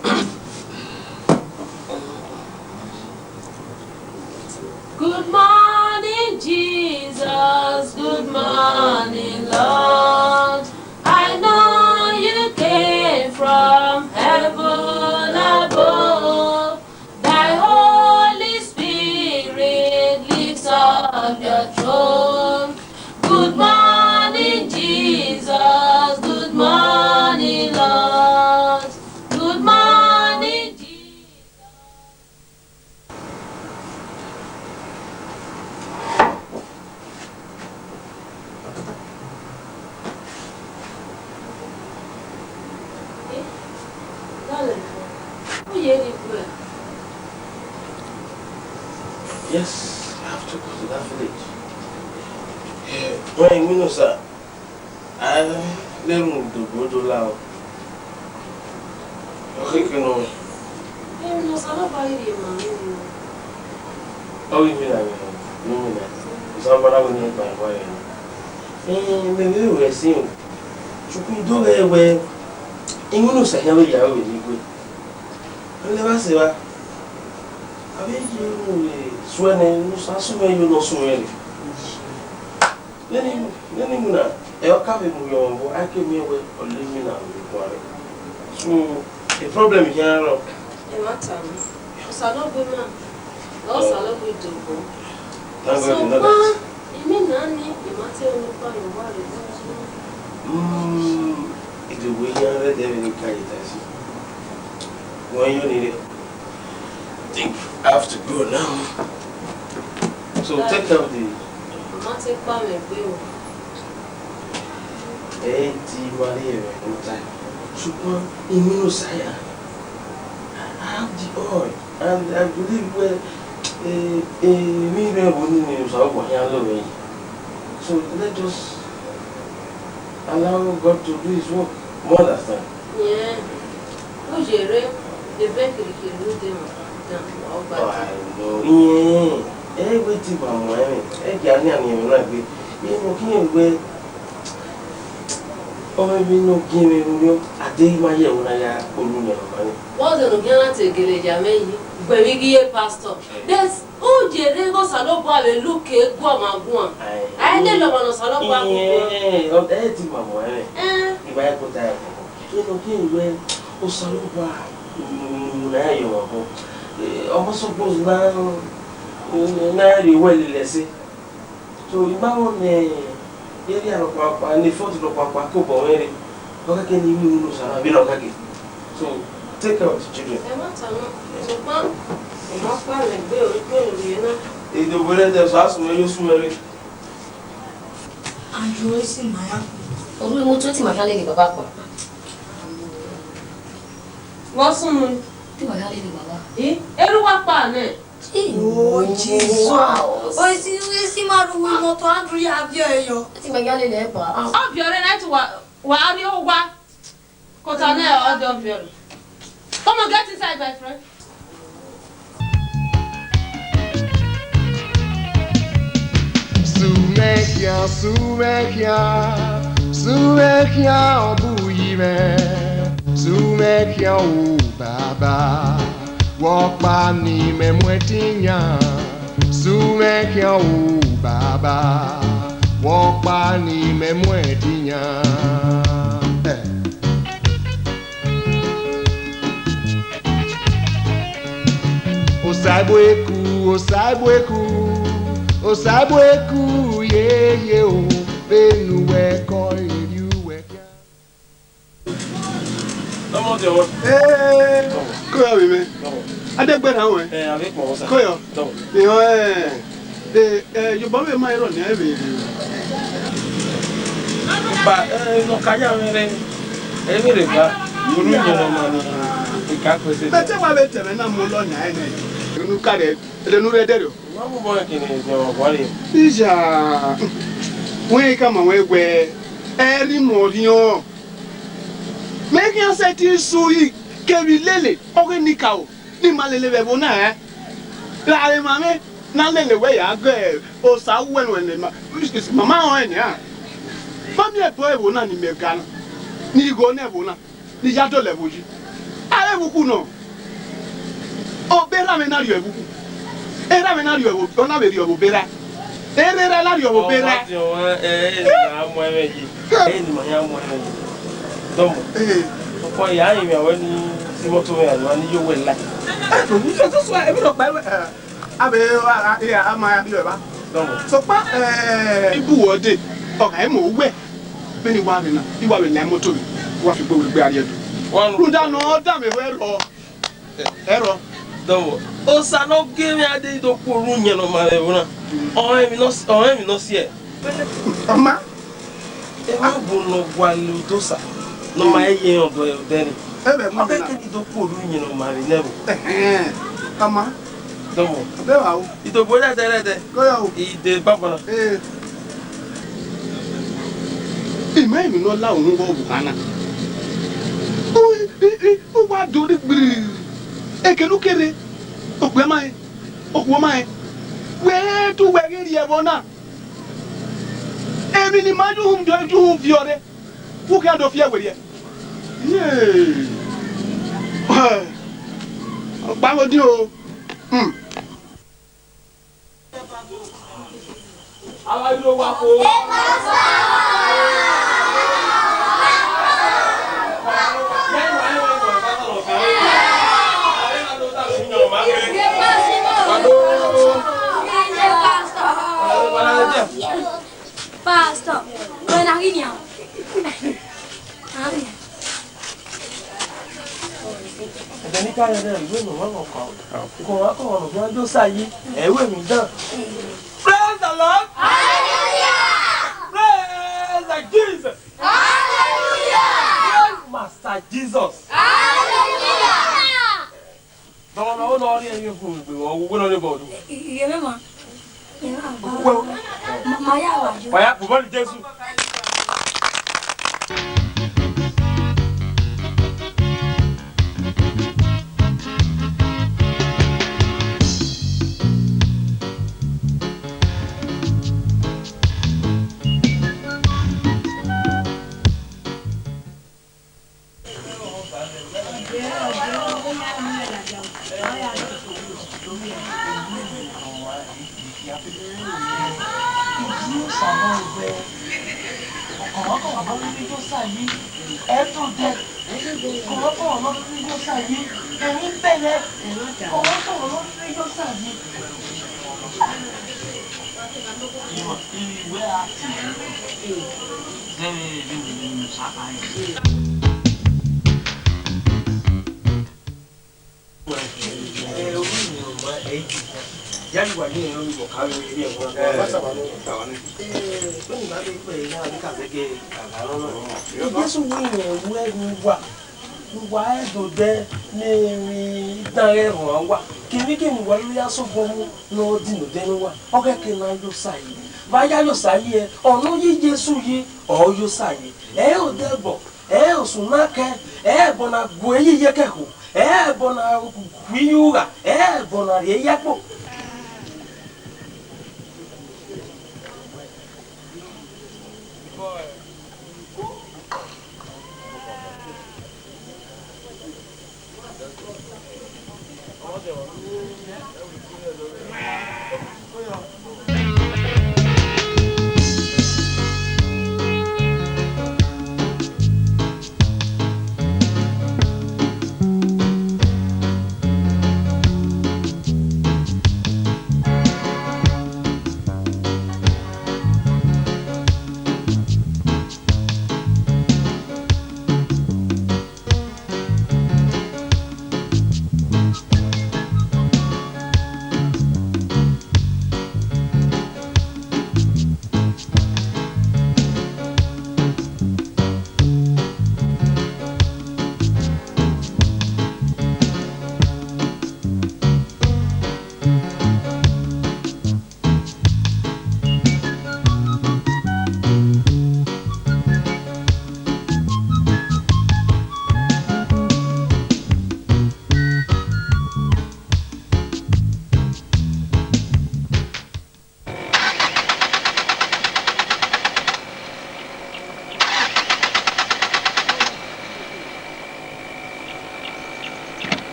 Good morning, Jesus. Good morning, Lord. I know you came from heaven above. Thy Holy Spirit lifts up your throne. Good morning, Jesus. Good morning, Lord. Good morning, Jesus. Yes, I have to go to that village. Eh, well, you know, sir, I never moved the boat allow. Okay, you know. Ẹ, ne Osanobua ghi rhie ma mwẹ. Ọ ghi mina mwẹ, ne u mina. Osanobua na wẹ ne I kpa ẹre wa rẹn. Ẹ, mẹ vbe ru ẹse o. Sokpan I do ghẹ wẹ, iwinna Osa hia vbe ya aro vbe ne I gue. Ọ lẹ vba sẹ evba. A vbe ye ru vbe suẹn nẹ, ne Osa sunu ẹre yo ne ọ sunu ẹre. Nene, nene iwinna, ẹ, ọ ka vbe mu ye ọmwa obọ, a ke miẹn wẹ ọ lele iwinna vbe guan rre. So, problem hia rrọọ. Ẹmwata mwẹ. Osanobua ima, Osanobua Idobo. Thank God you know that. Sokpan, imina nii, ima te ru ọkpa ye owa rre. Mm, Idobo hia rre ẹdẹ vbene I ka ye taxi. Wẹ yo ni rre. Think I have to go now. So take care of the. Ọ ma te kpa mwẹ egbe o. Ẹ i ti ma rhie mwẹ no time. Sokpan, I mean, Osa hia. I have the oil, and I believe wẹ, eh, eh, emwi rẹ ẹvbo nii ne Osanobua hia lọ vbe yi. So let us allow God to do his work. You understand? Yeah. U ye rre, ebe kirikiri ne u de mwẹ dan, ọ gba. Oh, I know. Iye, ẹ wẹ te ima mu ẹmwẹ, ẹ gia nian ne ẹmwẹ na gbe. Iye, mo khian wẹ, ọ mwẹ emwi ne ọ gie mwẹ ru nọ, a deghẹ ima ye ẹvbo na ya kpolo ne ọmwa ni. Vbọzẹ ne u khian na te gele ya mwẹ yi, gbẹn vbe ighi ye pastor. But u ye rre ighẹ Osanobua vbe lu ke gu ọmwa guan. Aye. A i lele ọmwa ne Osanobua gu guan. Iye, ọ, ẹ te ima mu ẹmwẹ. Eh. Ima i kota ẹmwẹ. Vbene ọ khin wẹ Osanobua mu na ya ye ọmwa obọ, ọ ma suppose na, na rhie uwẹ lele ẹse. So, I ma rẹn ne erriọ nọkhuankhuan, ne fault nọkhuankhuan ke obọ mwẹ rre, ọ khẹke ne I miẹn unu Osa na vbene ọ khẹke. So, take care of the children. Ẹ ma ta nọ, sokpan, ọ ma kpa mwẹ egbe o, ikpe ne u rhie na. Idobo rẹ dẹ, sọ asunu ẹre, ọ sunu ẹre. Andrew, esi ma ya kpo. Orhu imoto ti ma khian lele baba kpa. Vbọ sunu? Te ima gha lele baba. Eh, erha uwa kpa nẹ. Oh, Jesus. Esi, esi ma ru imoto, Andrew ya viọ ẹre yọ. Te ima gha lele ẹre ba. Ọ viọ ẹre na, te wa, wa rrie owa. Kota nẹ, ọ do viọ ẹre. Come on, get inside, my friend. Sumẹkhian, sumẹkhian, sumẹkhian, ọ bu yi mwẹ. Sumẹkhian, o baba, wẹ ọkpa ne imẹ mu ẹtin yan. Sumẹkhian, o baba, wẹ ọkpa ne imẹ mu ẹtin yan. Eh. Osaigbueku, Osaigbueku, Osaigbueku, yeye o, vbene uwẹ kọ erriọ uwẹ khian. Ọmọ ọdẹ wọn. Ee, ko ya vbe mwẹ. Adegbe na wẹ. Ẹ, avbe kpọ sa. Ko yọ. Tọ. Iyọ, ẹ, ẹ, ẹ, Yoruba vbe ma rọ ni ẹ vbe. Ba, ẹ, nọ ka ya mwẹ rẹ. Ẹ, mi rẹ ga. Unu yẹn nọ ma ni. Ika kwese. Bẹtẹ wa vbe tẹmẹ na mu lọ nya ẹnẹ. Unu ka rẹ, ẹdẹ nu rẹ dẹrriọ. Ma mu bọ kene ẹdẹ ọgua rẹ. Ija. Wẹ ka ma wẹ wẹ. Ẹ rri mọ rhiọn. Mẹ khian sẹtin sẹ uri kevbe lele ọghe enikaro ne ima lele vbe ẹvbo na rẹn. Ra emwa mwẹ ne a lele wẹ ya gẹ osa uwẹ nuẹn ne ma, mama rẹn nian. Ma miẹn ẹbọ ẹvbo na ne imẹ ga na, ne I gho ne ẹvbo na, ne I ya dọlọ ẹvbo yi. A re vbe ukhu nọ. Obọ erha mwẹ na rhie ẹvbo ukhu. Erha mwẹ na rhie ẹvbo, ọ na vbe rhie ẹvbo obọ erha. Erha erha na rhie ẹvbo obọ erha. Ọmwa tiọn, ẹ, ẹ, ẹ, na mu ẹmwẹ yi. Ẹ, ni ma ya mu ẹmwẹ yi. Dọmọ. Ee. Ọkpọ ya rinmwian wẹ ni si moto mwẹ ya ni yo wẹ la. Ẹ, no, you just swear, ebi rọ kpa ẹwẹ. Ẹ, a vbe, a, a, a, a ma ya bi ẹre ba. Dọmọ. Sokpan, ẹ, ibu wọ dee, ọ gha mu wẹ. Vbene I wa rre na, I wa vbe la imoto mwẹ, I wa fi gbe wẹ egbe a rrie do. Wa nu. Rhunmwuda ne ọ da mwẹ wẹ rrọọ. Ẹrọ. Dọmọ, osa ne ọ gie mwẹ a de do khuo ru yẹn ne ọ ma rre ẹvbo na. Ọnrẹn emwi ne ọ si, ọnrẹn emwi ne ọ si ẹe. Ọ ma. Emwa bu ne ọ gualọ odosa ne ọ ma ye ye rẹn ọdọ ẹre odẹ ni. Ebe mu Ọ na. Kẹkẹ ni do khuo ru yẹn ne ọ ma rre nẹ ẹvbo. Ẹhẹn. Ọ ma. Dọmọ. Ebe wa o. Idobo rẹdẹrẹdẹ. Ko ya o. Ide banbanna. Ee. Ima emwi ne ọ la uhunmwu vbe owa na. U, i, i, u wa do rre gbriri. Ekene u ke rre, okpia ma rẹn, okhuo ma rẹn. Wẹ te uwẹ ghi rrie ẹvbo na. Emwi ne ima ye uhunmwu, ye uhunmwu viọ rre, u khian do fi ẹe werriẹ. Yee. Ọkpa vbe odin o. Hmm. Pastor, wẹ na ghi nian? Ẹdẹ ne I ka rẹn rẹn, iwẹ ne ọ kọ. Kọ ọmwa kọ ọmwa ne ọ khian Josa yi, ẹ i ru emwi dan. Praise the Lord! Hallelujah! Praise the Jesus! Hallelujah! Praise Master Jesus! Hallelujah! Dọmọ na, ọ na rhie emwi okhuo gbe, ọ wẹ ne ọ rhie bọọlu. Iye mẹ ma. Iye mẹ ma. Wẹ o. Ma, ma ya wa yo. Wa ya, bubọ ni Jesu. Jesu wẹ irẹn wẹ ghe uwa. Uwa ẹdẹ odẹ ne emwi dan ghẹ rhuan uwa, kevbe kevbe ne uwa rhirhi ya sẹ obọ mu ne ọ dinu odẹ ne uwa, ọ ghẹ ke ne a ya osa yi. Vbe a ya ya osa yi, ọ ne ọ ya Jesu yi, ọ ya osa yi. Ẹ i re odẹ ẹbọ, ẹ i re osun na kẹ, ẹ i re ẹbọ na gu eyi ye ẹkẹkho, ẹ i re ẹbọ na gu iye ugha, ẹ i re ẹbọ na rhie iyakpo.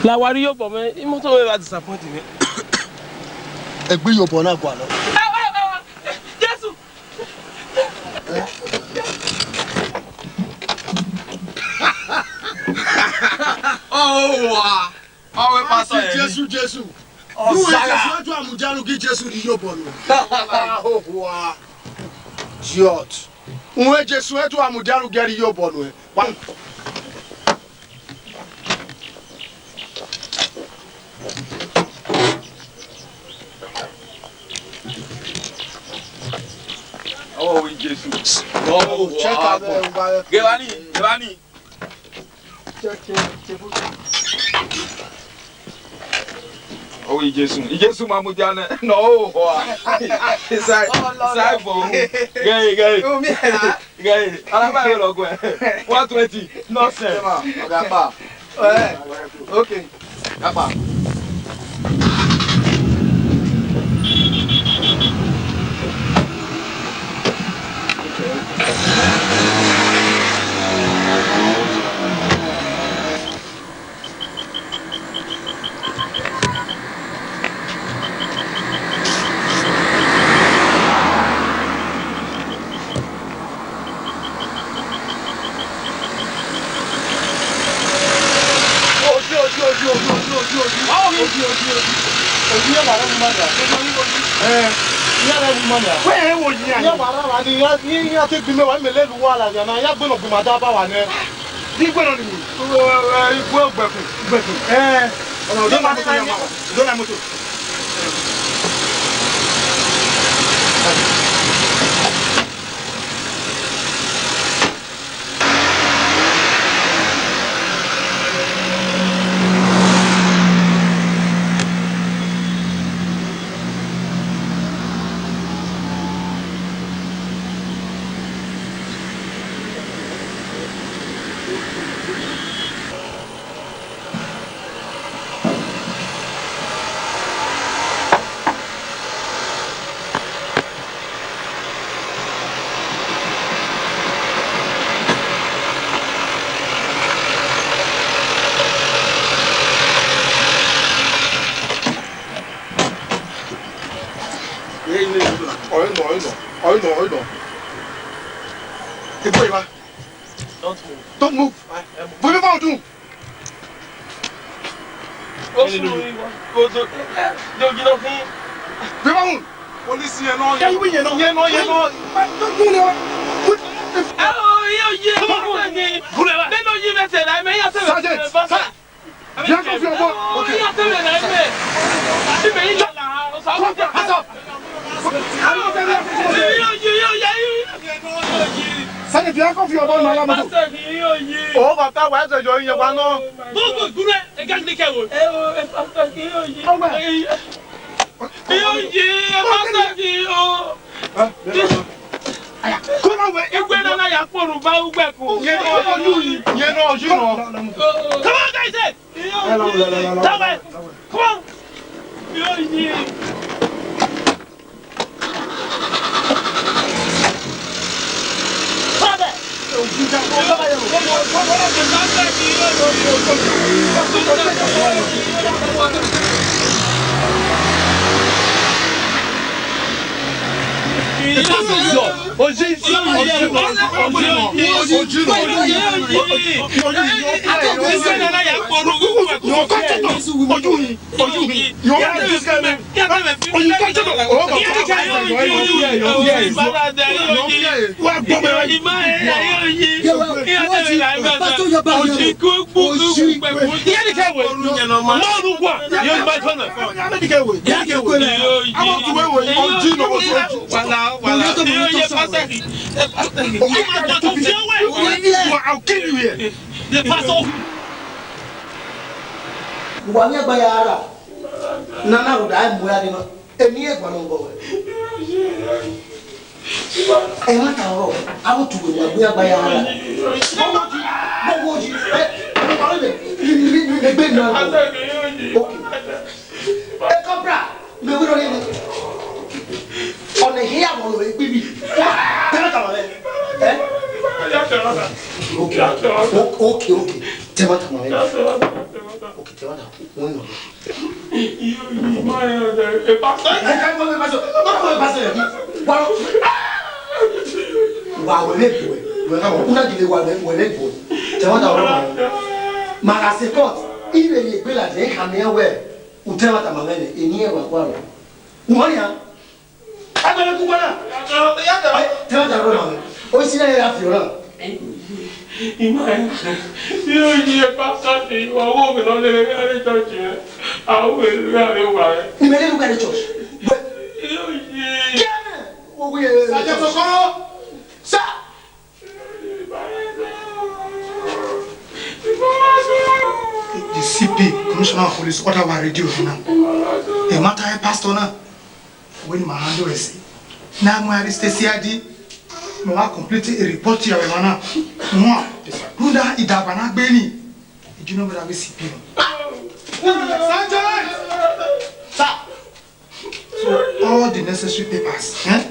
La wa rrie iyobọ mwẹ, imoto mwẹ wa disappoint mwẹ. Egbe iyobọ na gualọ. Jesu! Ọ wa. Ọ wẹ pastor Jesu, Jesu. Ọ Jesu, ẹ tu amudia ru gi Jesu rrie iyobọ nuẹn. Ọ wa. Idiot. Uhun, Jesu, ẹ tu amudia ru gi rrie iyobọ nuẹn. Wa. Ọ wẹ Jesu. Ọ wa. Check out, uh, Gẹvbani, gẹvbani. Ọ wẹ Jesu, Jesu ma mudia nẹ, nọ o hua. Isai, Isai fo. Gẹe, gẹe. Gẹe, ara ma yọ lọguẹ. One twenty, nonsense. Ọga pa. Eh, okay. Apa. Oji, oji, oji. Wa ohi. Oji, oji, oji. Oji, iran ma rẹ ẹvbo ima nia. Eh, iran rẹ ẹvbo ima nia. Wẹ rẹn wo yi iran? Iran ma rra vba ni, iran, iran, iran te gbe imẹ wa, imẹ lele uwa ladian na, iran gbe nọ gbe ima da ba wa nẹ. Di gbe nọ ni mi. Ẹ, ẹ, igue Ugbẹkun. Ugbẹkun. Eh, ọna, do na moto ya ma. Do na moto. Hey, no, no, no. Ọ̀rẹ́ nọ, ọ̀rẹ́ nọ, ọ̀rẹ́ nọ, ọ̀rẹ́ nọ. Ebo eva. Don't move. Don't move. Whatever you do. Ó sùn ìwọ. Kò tó. Jòjì lọ fún. Whatever you. Polisi yẹn náà. Yẹ iwe yẹn náà. Yẹn náà, yẹn náà. Don't do that. Ẹ o, yóò yé. Come on. Bẹ́ẹ̀ ló yí mẹ́sẹ̀ láì mẹ́yà sẹ́lẹ̀. Sergeant, sir. Come, come, come. Come, come. Sani, fi akọ fi ọbọ nọ ya moto. O bàtà wa ẹsẹ yọ iye wa nọ. Ọgbẹ. Kó máa wẹ. Igwe nana ya kpọrọ ba ugbẹkun. Yẹn nọ, yẹn nọ, yẹn nọ. Come on, guys, eh. Come on. I'll kill you here. The pastor. Uwa ni agba ya ra. Nana uda e mu ya ni ma. Eni e gua no bo we. Ẹ ma ta ọrọ, a vbe tu wẹ wa gbe agba ya ra. Bọwọ ji, bọwọ ji, ẹ, ẹ, ẹ, ẹ, ẹ, ẹ, gbe na. Okay. Ẹ, Cobra, mẹ wẹ rọ ye. Ọnẹ hia vọ lo egbe mi. Tẹmẹ tama mẹ. Ẹ? Okay, okay, okay. Tẹmẹ tama mẹ. Okay, tẹmẹ tama. Wẹ nọ. Wa wẹ vbe gbuẹ, wẹ gha wẹ, u na gele wa wẹ, wẹ vbe gbuẹ. Tẹ wa da ọrọ ma. Ma gha se court, ire ye egbe ladian, I khama iran wẹ, u tẹ wa tama mwẹ nẹ, eni ẹre wa gua rọ. Wẹ ọnii a? Agbẹnẹ ku gua na. Tẹ wa da ọrọ ma. O si na ya fi ọna. Ima ya, irẹn ye pastor ni, wa wo vbe ne ọ lele gha rre church rẹ, a wo vbe ne ọ gha rre owa rẹ. Ni mẹ lele uwẹ rre church. Wẹ, irẹn ye. Kẹ, wo wi, eh, Sergeant Okoro, sir. The C P, Commissioner of Police, order wa radio now. The matter ẹ pastor na. Wẹ ne ima handle ẹse, ne a mu ẹre rre state C I D, ne ọ wa complete report ya vbe emwa na. Wan, rhunmwuda idagba na gbe ni, I do not bother with C P M. Sergeant! Sir! So all the necessary papers, eh?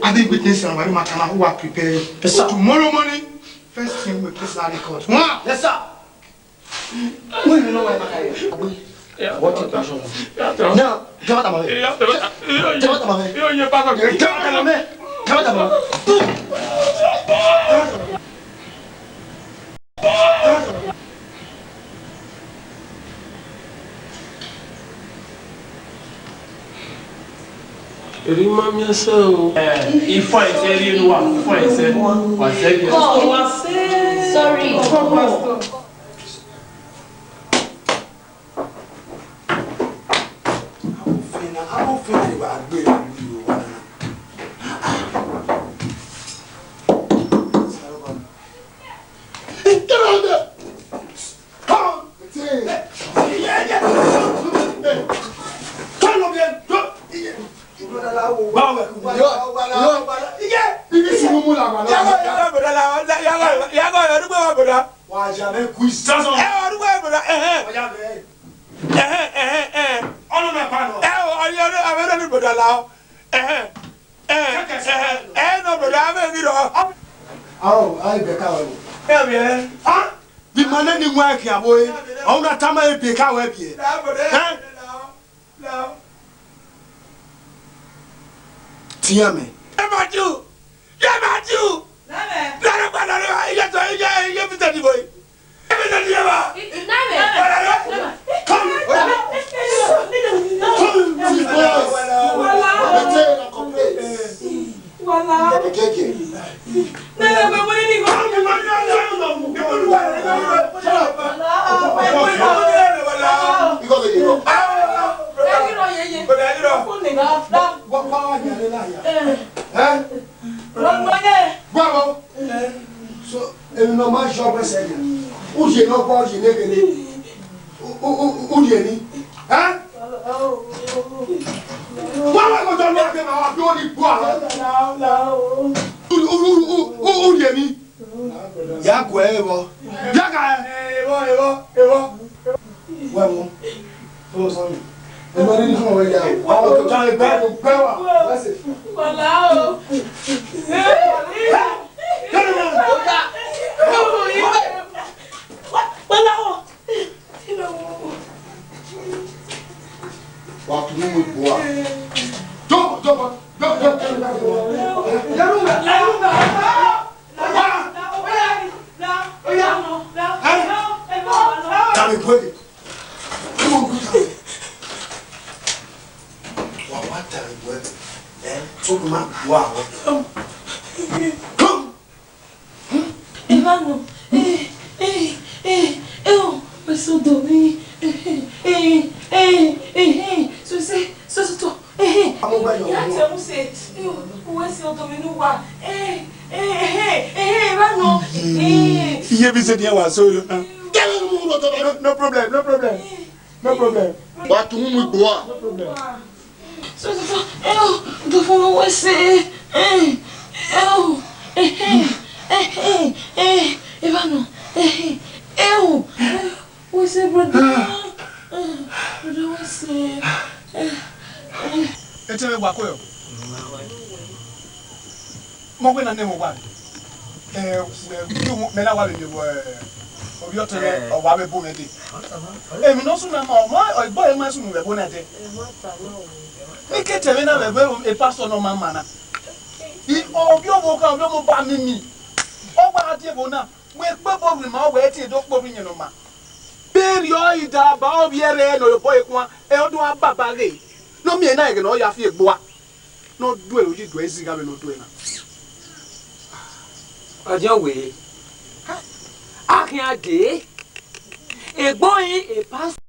Avbe witness and wari matter na, u wa prepare. Yes, sir. Tomorrow morning, first thing we place na record. Wan! Yes, sir. Wẹ ne ọ wa ma ka ye? What a question. Now, tẹ wa tama mwẹ. Tẹ wa tama mwẹ. Tẹ wa tama mwẹ. Tẹ wa tama mwẹ. Eri ma miẹn sẹ o. Ifo ẹsẹ ri enu wa, ifo ẹsẹ. Wa sẹ bi. Sorry. Amọfin na, amọfin na, wa gbe ra lu yo wa na. Come on, come on. Come on, come on. Báwo ẹ kú? Yo, yo. Iye. Ibi sùn mú la wà lọ. Yàgò, yàgò, bọ̀dá la, yàgò, yàgò, ọdún pé wà bọ̀dá. Wà á jà mẹ́ kú ìsásán. Ẹ, ọdún pé bọ̀dá, ẹhẹn. Ọjà bẹ́ẹ̀. Ẹhẹn, ẹhẹn, ẹhẹn. Ọdún mẹ́ pa nọ. Ẹ, ọdún, ọdún, àwọn ọdún bọ̀dá la ọ. Ẹhẹn, ẹhẹn, ẹhẹn, ẹ nọ bọ̀dá, abẹ́ mi rọ. Awo, ayi bẹ ká wẹ. Ẹ bẹ. Ah, the man ni nwa ẹkẹ abo e. Ọ̀hún na tama ebe ká wẹ biẹ. Ẹ? Now, now. Tian mẹ. Ẹ ma ju! Ẹ ma ju! Nana gba nana iye tọ iye iye bi tẹdi boyi. Iye bi tẹdi yẹ ba. Nana. Come. Come. Wala. Wala. Wala. Wala. Wala. So, emwi ne ọ ma yọ vbe ẹsẹ nian, u ye ne ọ gua, u ye ne gele, u, u, u, u ye ni, ẹ? Wa wa ko jọ lọ ke ma wa bi oni gua. U, u, u, u, u ye ni. Ya gu ẹre vbọ. Ya ga ẹre. Evọ, evọ, evọ. Wẹ mu. Oh, sorry. Ẹ ma rẹn ni fún ọmọ ya. Ọmọ tó jáde bẹ́ẹ̀ ló gbẹ́ wà. Wàhálà o. Wàhálà o. Wa tunu mu igbo a. Jump, jump, jump, jump, jump, jump. Oya, oya, oya, oya. Come and pray. Come on, come on. Wa wa tare wẹ, ẹ, to ma gua wẹ. Come. Come. Emwa nọ, eh, eh, eh, eh, oh, wẹ sẹ odọ mwẹ, eh, eh, eh, eh, eh, so sẹ, so, so, so, eh, eh. Amọ gba yọ. Ya tẹ mu sẹ, eh, oh, wẹ sẹ odọ mwẹ ne uwa, eh, eh, eh, eh, emwa nọ, eh. Iye bi sẹ ne wa so yo. No, no problem, no problem, no problem. Wa tu mu igbo a. No problem. So, so, so, eh, oh, do fo wẹ sẹ, eh, eh, oh, eh, eh, eh, eh, eh, emwa nọ, eh, eh, eh, oh, eh, wẹ sẹ, brother, eh, brother, wẹ sẹ, eh, eh. Etẹn mwẹ wa kue o. Mọ wẹ na nẹ mwẹ wa. Eh, mẹ na wa vbe miẹn ovbi ọtẹn mwẹ, ọ wa vbe bu mwẹ dee. Emwi ne ọ sunu ma, ọ ma, ọ gbe ọre ma sunu vbe ẹvbo na dee. Ne ke tẹ mwẹ na vbe ẹvbo e pastor nọ ma ma na. I, ovbi ọmọ kha, ovbi ọmọ ba mimi. Ọ wa die ẹvbo na, wẹ kpe obọ rhie ima, ọ wẹ tie do kpe orhu iyẹn nọ ma. Vberriọ Idaba ovbi ẹre nọ ye obọ ye kuan, ẹ, ọ do a baba ghe. Ne ọ miẹn na ẹghẹ ne ọ ya fi egbe ua. Ne ọ duẹ, oyi duẹ, zigha vbene ọ duẹ na. Ọdiọn wẹ, a khian dee, egbe ọnrẹn e pastor,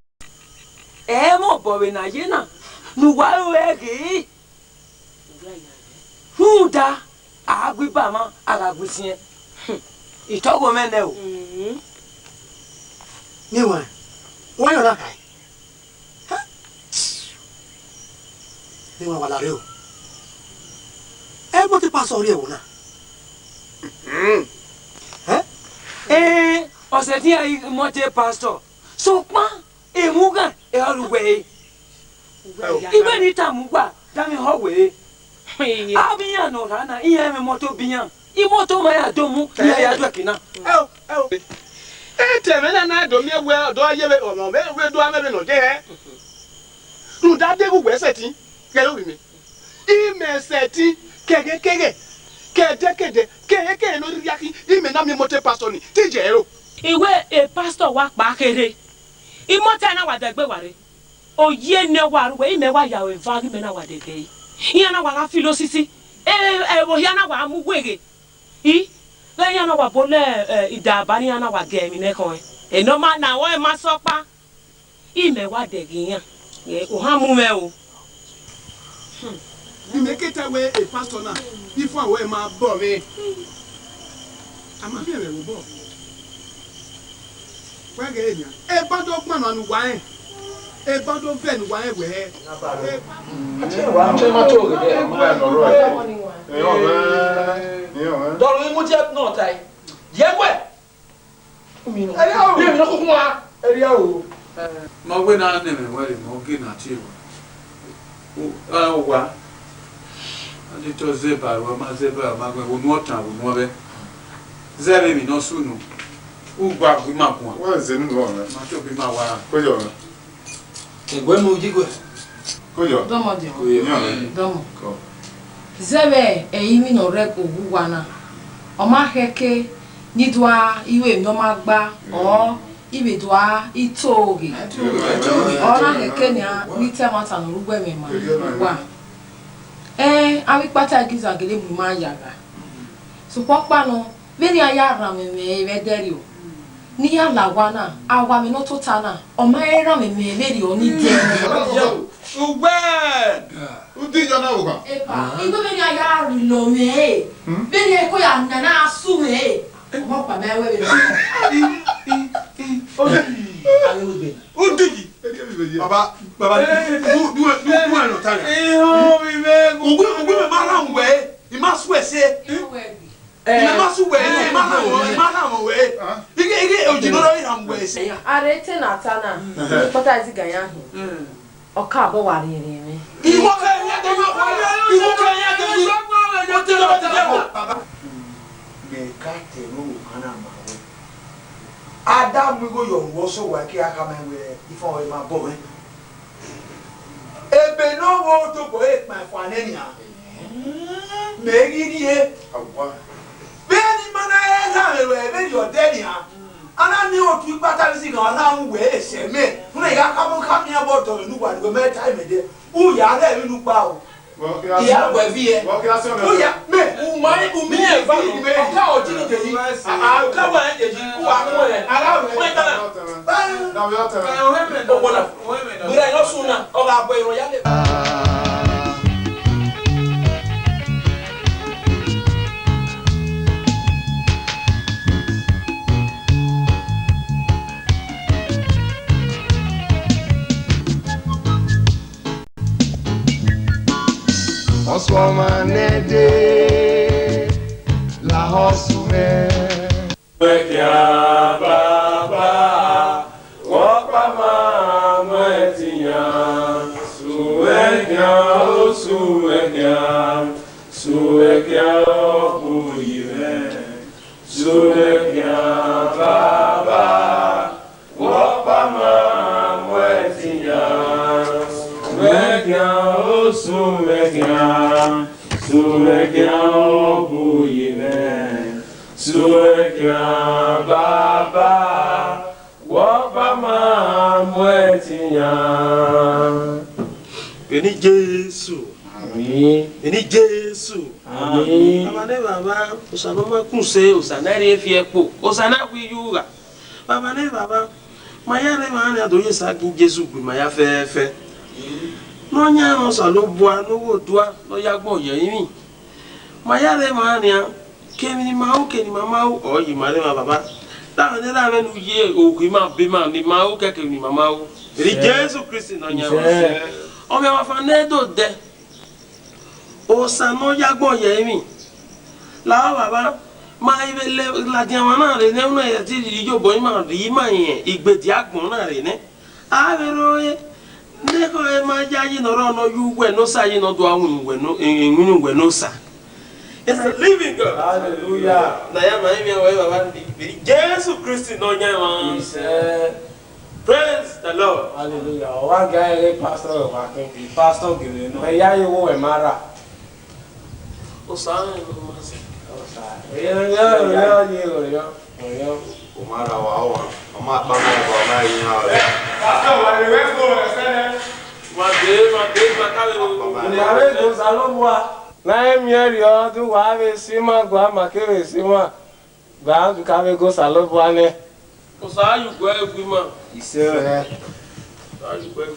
ẹ i mwẹ obọ vbe ne a ye na, ne uwa ru ẹre ghe. Rhunmwuda, a gha gu iba mwa, a gha gu isiẹn. Itọghọ mwẹ nẹ o. Miẹn wa, wa yọ na khae. Hẹ? Ne wa wa la rre o. Ẹ, imoto pastor rri ẹvbo na. Ẹ? Ẹ, ọ sẹtin ya imoto pastor. Sokpan, emwughan, ẹ, ọ ru wẹ re. Iwẹ ni tama uwa, danmwehọ wẹ re. Avbe iran ne ọ rha na, iran mwẹ imoto biẹ iran. Imoto ma ya do mu, iran ya do ẹki na. Ẹ o, ẹ o. Etẹn mwẹ na na do miẹn wẹ, ọ do ye vbe ọmọ mwẹ, vbe do amẹ vbe ne ọ de hẹ. Rhunmwuda deghẹ uwẹ sẹtin ghẹ re ovbi mwẹ, imẹ sẹtin kẹghẹ kẹghẹ, kẹdẹ kẹdẹ, kẹghẹ kẹghẹ ne ọ rhirhi khin, imẹ na miẹn imoto pastor ni, te I ye ẹre ro. Iwẹ e pastor wa kpa kherhe, imoto na wa dẹgbe wa rre. Oyi ne wa ru wẹ, imẹ wa ya ru eva ghi mẹ na wa dẹgbe ẹre. Iran na wa gha filo sisi, e, ẹvbo hia na wa mu weghe. I, vbe iran na wa bo lẹ, ẹ, Idaba ne iran na wa gie emwi ne ẹkhọnrẹn. Enọ ma na, ọ ma sẹ ọkpa. Imẹ wa dẹghe iran. Ẹ, ohan mu mwẹ o. Imẹ ke ta wẹ e pastor na, ifo awẹ ma bọ mwẹ. A ma miẹn mwẹ vbe obọ. Wẹ ghe nian, ebando gbọnnọ ne uwa rẹn, ebando vẹ ne uwa rẹn wẹ. Wa che ma to ghe. Dọrọ imu je nọ ta. Ye wẹ. Erriọ o. Ye mi nọ kukun wa. Erriọ o. Ma wẹ na nẹ mwẹ wẹ re ma oge na tie wa. O, a, owa. A dẹ tọ zẹ ba ruẹ, ma zẹ ba ruẹ, ma gbẹn vbe unu ọtan, vbe unu ọvbẹ. Zẹ vbe emwi ne ọ sunu. U gba gu ima guan. Wa zẹ unu ọmwa. Ma tobọ ima wa ra. Koyọ. Egbe mu uyi gue. Koyọ. Dọmọ diọn. Koyọ. Dọmọ. Kọ. Zẹvbe ẹrinmwi ne ọ rre ẹko vbe uwa na, ọ ma khẹke ne I do a ru emwi ne ọ ma gba, ọ I vbe do a ito ghe, ọ na khẹke nian ne I ta ẹmwata ne ọ rre uwu ẹmwẹ ma uwa. Ẹn, avbe ikpata Giza gele mu ima ya gha. Sokpan ọkpa nọ, vbene iran ya rhan mwẹ mwẹ vbe ẹdẹrriọ, ne iran la owa na, a wa mwẹ ne ọ tota na, ọ ma he rhan mwẹ mwẹ vberriọ ni dẹ. Ugbẹn! Udiyọ na vbe okhan. Epa, I wẹ vbene iran ya rhulọ mwẹ, vbene iran ko ya na na su mwẹ, ọmọ ọkpa ma wẹ vbe. Udiyọ. Baba, baba, du, du, du, du ẹn nọ ta na. Ugbẹn, ugbẹn ma rhan wẹ, I ma suẹ ẹse. Imẹ ma su wẹ, imẹ ma rhan wẹ, imẹ ma rhan wẹ. Ighe, ighe, ojino rọ rhan wẹ ẹse. A rre te na ta na, ikpata izigan ya hin. Ọ ka bọ wa rhiẹnrhiẹn mwẹ. Iwọ kẹ ya dẹ mi, iwọ kẹ ya dẹ mi. Baba, mẹ ka te ẹmwẹ okhan na ma wẹ. A da mu igho yọ vbe ọsẹ owa, ke a khama wẹ ifọn ọre ma bọ mwẹ. Ebe ne ọ vbe tobọ ẹre kpaẹn fua nẹ nian, mẹ ghi rrie. Vbene ima na he gha mwẹ ruẹ vberriọ dẹ nian, a na miẹn otu ikpata vbe izigan, a na ru wẹ ẹse mẹ, ne I gha khama khama iran vbe ọdọ mwẹ ne uwa, ne uwẹ mẹ ta imẹ dẹ, u ya rre emwi ne u kpa o. Iya wẹ viẹ. U ya, mẹ, u ma, u miẹn eva nọ, ọ ka ọ jini jeyi, a ka wa jeyi, u wa kue, a gha wẹ ta na. Ogbona. Wira ne ọ sun na, ọ gha bu ero ya le. Ọsuọmwa ne Ẹdẹ lahọ sunu mwẹ. Suẹkian Baba, wẹ ọkpa ma mu ẹtin yan. Suẹkian o, suẹkian, suẹkian ọ bu yi mwẹ. Suẹkian Baba, wẹ ọkpa ma mu ẹtin yan. Suẹkian o, suẹkian, suẹkian ọ bu yi mwẹ. Suẹkian Baba, wẹ ọkpa ma mu ẹtin yan. Vbene Jesu. Amen. Vbene Jesu. Amen. Baba ne Baba, Osa ne ọ ma kun se, Osa ne a rhie fi ẹkpo, Osa ne a wi yu gha. Baba ne Baba, ma ya rre emwa nian do ye esa gie Jesu gu ima ya fẹfẹ. Ne ọ yan ẹmwẹ Osanobua, ne ọ ghe odua, ne ọ ya agbọn ye ẹrinmwi. Ma ya rre emwa nian, kevbe ne ima ru, kevbe ne ima ma ru, ọ ye ima rre emwa Baba. Davbe ne erha mwẹ ne u ye okhuo ima, ọba ima, ne ima ru kẹ kevbe ne ima ma ru. Vbene Jesu Kristi ne ọ yan ẹmwẹ. Ọ mwẹ ọmwa fan ne do dẹ. Osa ne ọ ya agbọn ye ẹrinmwi. Lahọ Baba, ma i vbe ladian mwa na rre nẹ, una ya ti rhie iyobọ ima rhie ima rẹn igbediagbọn na rre nẹ. A vbe rrọọ re, ne ekhọe ma yayi ne ọ rrọọ ne ọ ye uwẹ ne Osa yi ne ọ do winna uwẹ ne, winna uwẹ ne Osa. It's a living God. Hallelujah. Na ya ma rinmwian ruẹ, Baba, vbe Jesu Kristi ne ọ yan ẹmwẹ. Praise the Lord. Hallelujah. Ọ wa ga ẹre pastor wa khin. Pastor gele nọ. Ẹ ya ye wo wẹ ma ra. Osa rẹn ne ọ ma sẹ. Osa. Ẹ ya ye, ẹ ya ye, ẹ ya. Ọyọ. Ọ ma ra wa, ọ wa. Ọ ma kpa ma ẹbọ, ọ ma yin ha ọre. Pastor wa le wẹ fo ẹsẹ nẹ. Ma de, ma de, ma ka le o. Ọni a vbe do Osanobua. Na emiẹn rriọ, du wa vbe si ima, gua ma kevbe si ima. Gba ka vbe go Osanobua nẹ. Osa ya ugbẹ gu ima. Isẹ. Osa ya ugbẹ gu.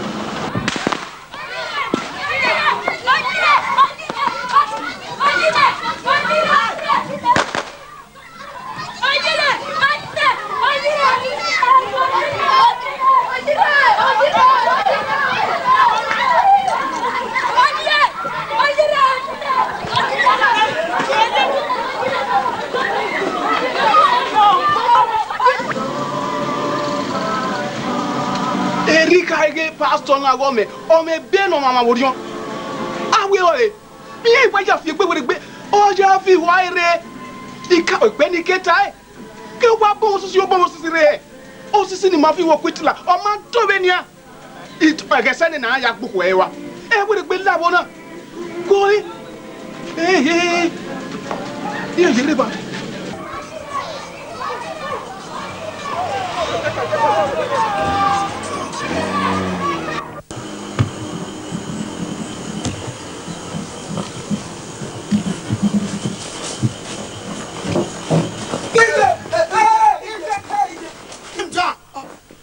Erriọ ighẹ pastor na ghe ọmwẹ, ọmwẹ ebe ne ọmwa mwẹ orhiọn. A wẹ ọre, iran wa ya fi egbe werriegbe, ọ ya fi ihua ẹre. I ka egbe ne I ke tae, ke wa bọ osisi, ọ bọ osisi rre. Osisi ne ima fi wẹ Okwitila, ọ ma do vbenian. Ẹghẹ sẹ ne a ya gbe okhuo ẹre rua. Ẹ werriegbe la vbọ na. Gori. Ee, ee, ee. Iran ye rre ba.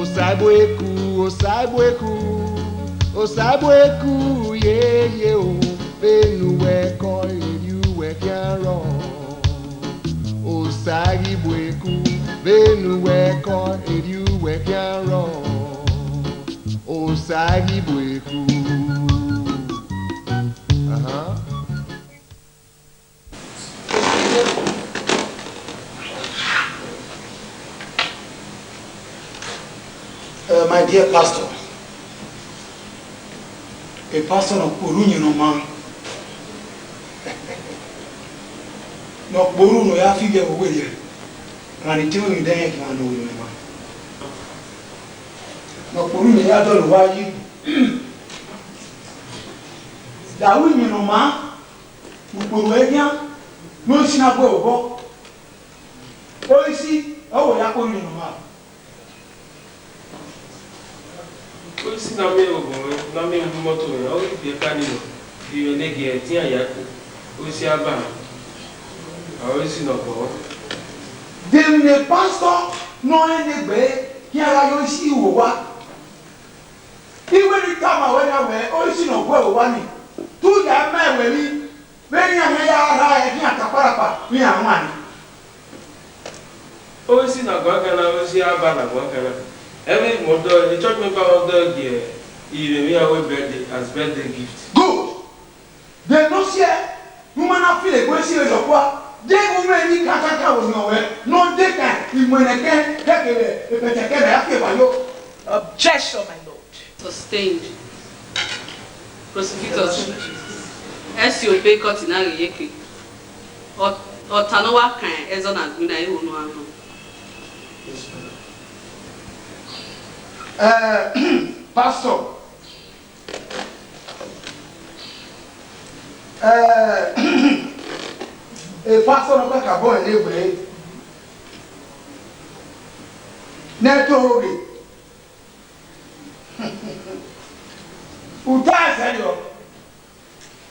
Osaigbueku, Osaigbueku, Osaigbueku, yeye o, vbene uwẹ kọ, erriọ uwẹ khian rrọọ. Osaigbueku, vbene uwẹ kọ, erriọ uwẹ khian rrọọ. Osaigbueku. Ahan. Uh, my dear pastor, a pastor ne ọ kpolu uyinmwẹ ne ọ maa, ne ọ kpolu ne ọ ya fi ivbi ẹvbo werriẹ, ra ni te mwẹ emwi dẹ rẹn gimwa ne ọ werriẹ ma. Ne ọ kpolu uyinmwẹ ya dọlọ owa yi. Da ru uyinmwẹ ne ọ maa, ukpolu ẹre khian, ne ọ i si na gu ẹre obọ. Ọ i si, ọ wẹ ya kpolu uyinmwẹ ne ọ maa. Ọ i si na miẹn vbe obọ mwẹ, na miẹn vbe imọto mwẹ, ọ ghi biẹ ka ni nọ, ivbi mwẹ ne gie ẹtin a ya ku, ọ i si a ba nọ, ọ i si ne ọ gbọ. De emwi ne pastor ne ọ rẹn ne egbe khian gha ye ọ i si ru owa? Iwẹ ni tama wẹ na wẹ, ọ i si ne ọ gu ẹre owa ni, te u ya ma ẹre wẹ emwi, vbene iran khian ya rha ẹre khian ta kparakpa vbe iran wan ni. Ọ i si ne a guan kan na, ọ i si a ba ne a guan kan na. Ẹmwẹ mẹ ọdọ, the church member ọdọ gie ivbi mwẹ iran wẹ birthday as birthday gift. Good. De ne ọ si ẹe, ne u ma na filo egbe si vbe yọ kua, de u mwẹ emwi kakaka vbe orhiọn ruẹ, ne ọ de kan imuẹnẹkẹn, kẹkẹ vbe epẹtẹkẹ ne a ya fi eva yo. Objection, my lord. Sustained. Prosecutor, ẹ si obọ court na ghe iyeke. Ọ, ọta ne ọ wa kan ẹzọ na gbinna, iho ne ọ nọ. Eh, Pastor, eh, e pastor ne ọ kakabọ ẹre wẹẹ, ne ẹ to rhoghe, u ta ẹsẹ yọ,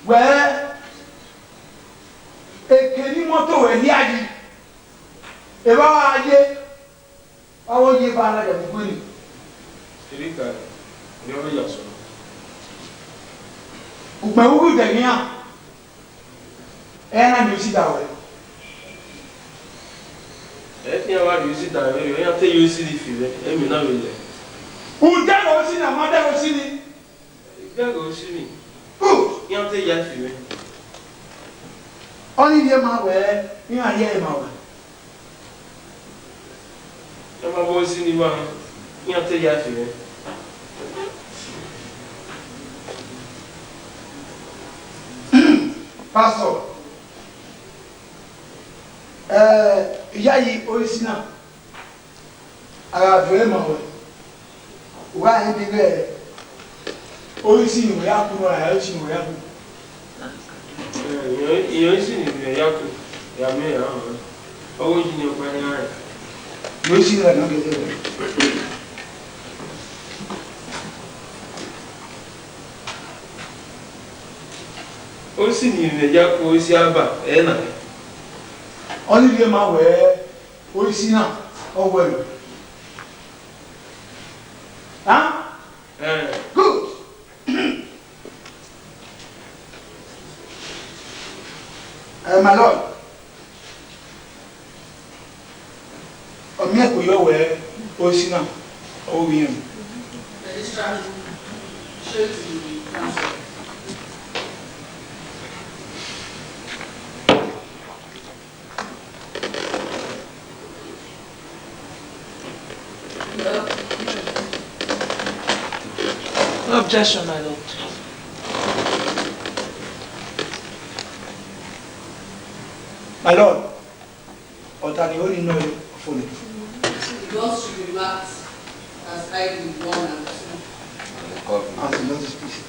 wẹẹ, eke ne imọto ruẹ hia yi, evba ọ ra ye, ọ vbe ye evba na ya mu igue ni. Erika, erriọ vbe ya sunu. Ugbẹn vbe uwu idẹghe iran, ẹ na miẹn osida ruẹ. Ẹ khian wa rhie osida ruẹ, iran te ye osidi fi mwẹ, emwi na vbe lẹ. U dẹghe osidi, a ma dẹghe osidi. Dẹghe osidi. Good. Iran te ya fi mwẹ. Ọnii rhie ma wẹẹ, iran rhie ẹre ma wẹ. Ẹ ma vbe osidi ma, iran te ya fi mwẹ. Pastor, eh, iyayi orisi na, a gha viọ ẹre ma wẹ, u gha rẹn dee ighẹ orisi ne uwẹ ya ku nọ ra, orisi ne uwẹ ya ku. Eh, irẹn, irẹn orisi ne uwẹ ya ku, ya miẹn ra họn. Ọ ghi yi ne ọkpa iran rẹn. Orisi na nọ gẹdẹ. Orisi ne uwẹ ya ku, orisi Aba, ẹ na. Ọnii rhie ma wẹẹ, orisi na, ọ wẹẹ. Huh? Eh. Good. Eh, my lord. Ọ miẹn ẹko yọ wẹẹ, osi na, ọ vbe rẹn. Registrar, show it to the council. No objection, my lord. My lord, ọta ni ho ni nọ ọfo nẹ. The laws should be marked as I D one and two. And the notice, please.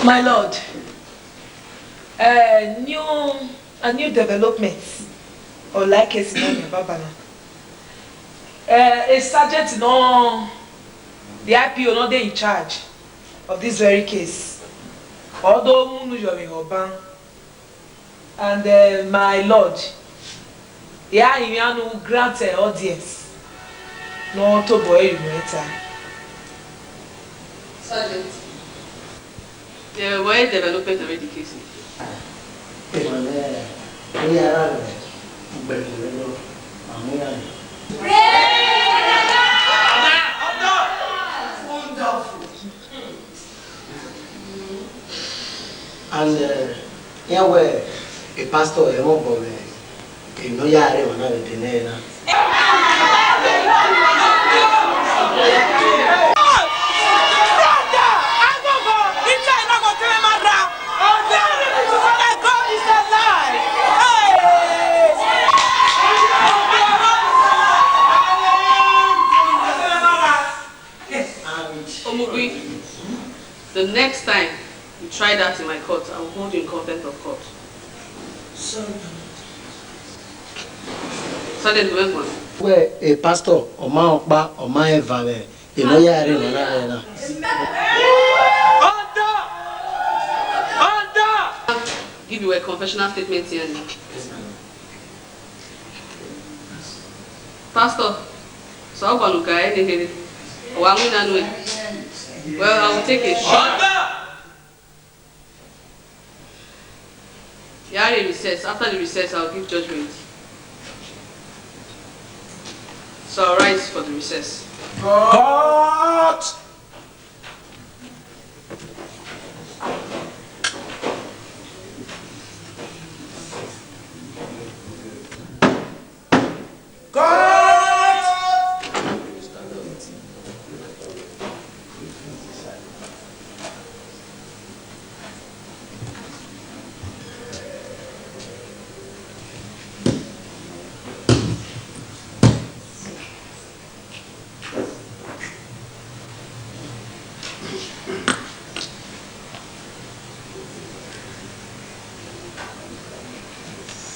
My lord, eh, new, a new development ọ la case na ni baba na. Eh, a sergeant nọ, the I P O nọ dey in charge of this very case, ọ do mu unu yọ vbe Oban. And, eh, my lord, I ya rinmwian ne u grant, eh, audience ne ọ tobọ ẹre unu ẹta. Sergeant, yeah, wẹ development already case. Emwa ne ọ ya ra vbe ugbẹn vbe nọ, a mu iran nẹ. Wonderful. And, eh, iran wẹẹ, e pastor ẹmwẹ obọ mwẹ, emwi ne ọ ya re emwa na vbe dee nẹ na. Omugui, the next time you try that in my court, I will hold you in contempt of court. Sorry, my lord. Sergeant, wẹ guan. Wẹ, e pastor, ọ ma rẹn ọkpa, ọ ma rẹn eva vbe emwi ne ọ ya re emwa na vbe na. Order! Order! Give you a confessional statement here. Pastor, so ọ gualọ ga ẹre nekherhe, ọ wa winna nuẹn. Well, I will take a shot. Order! Ya re recess. After the recess, I'll give judgment. So I'll rise for the recess. Court!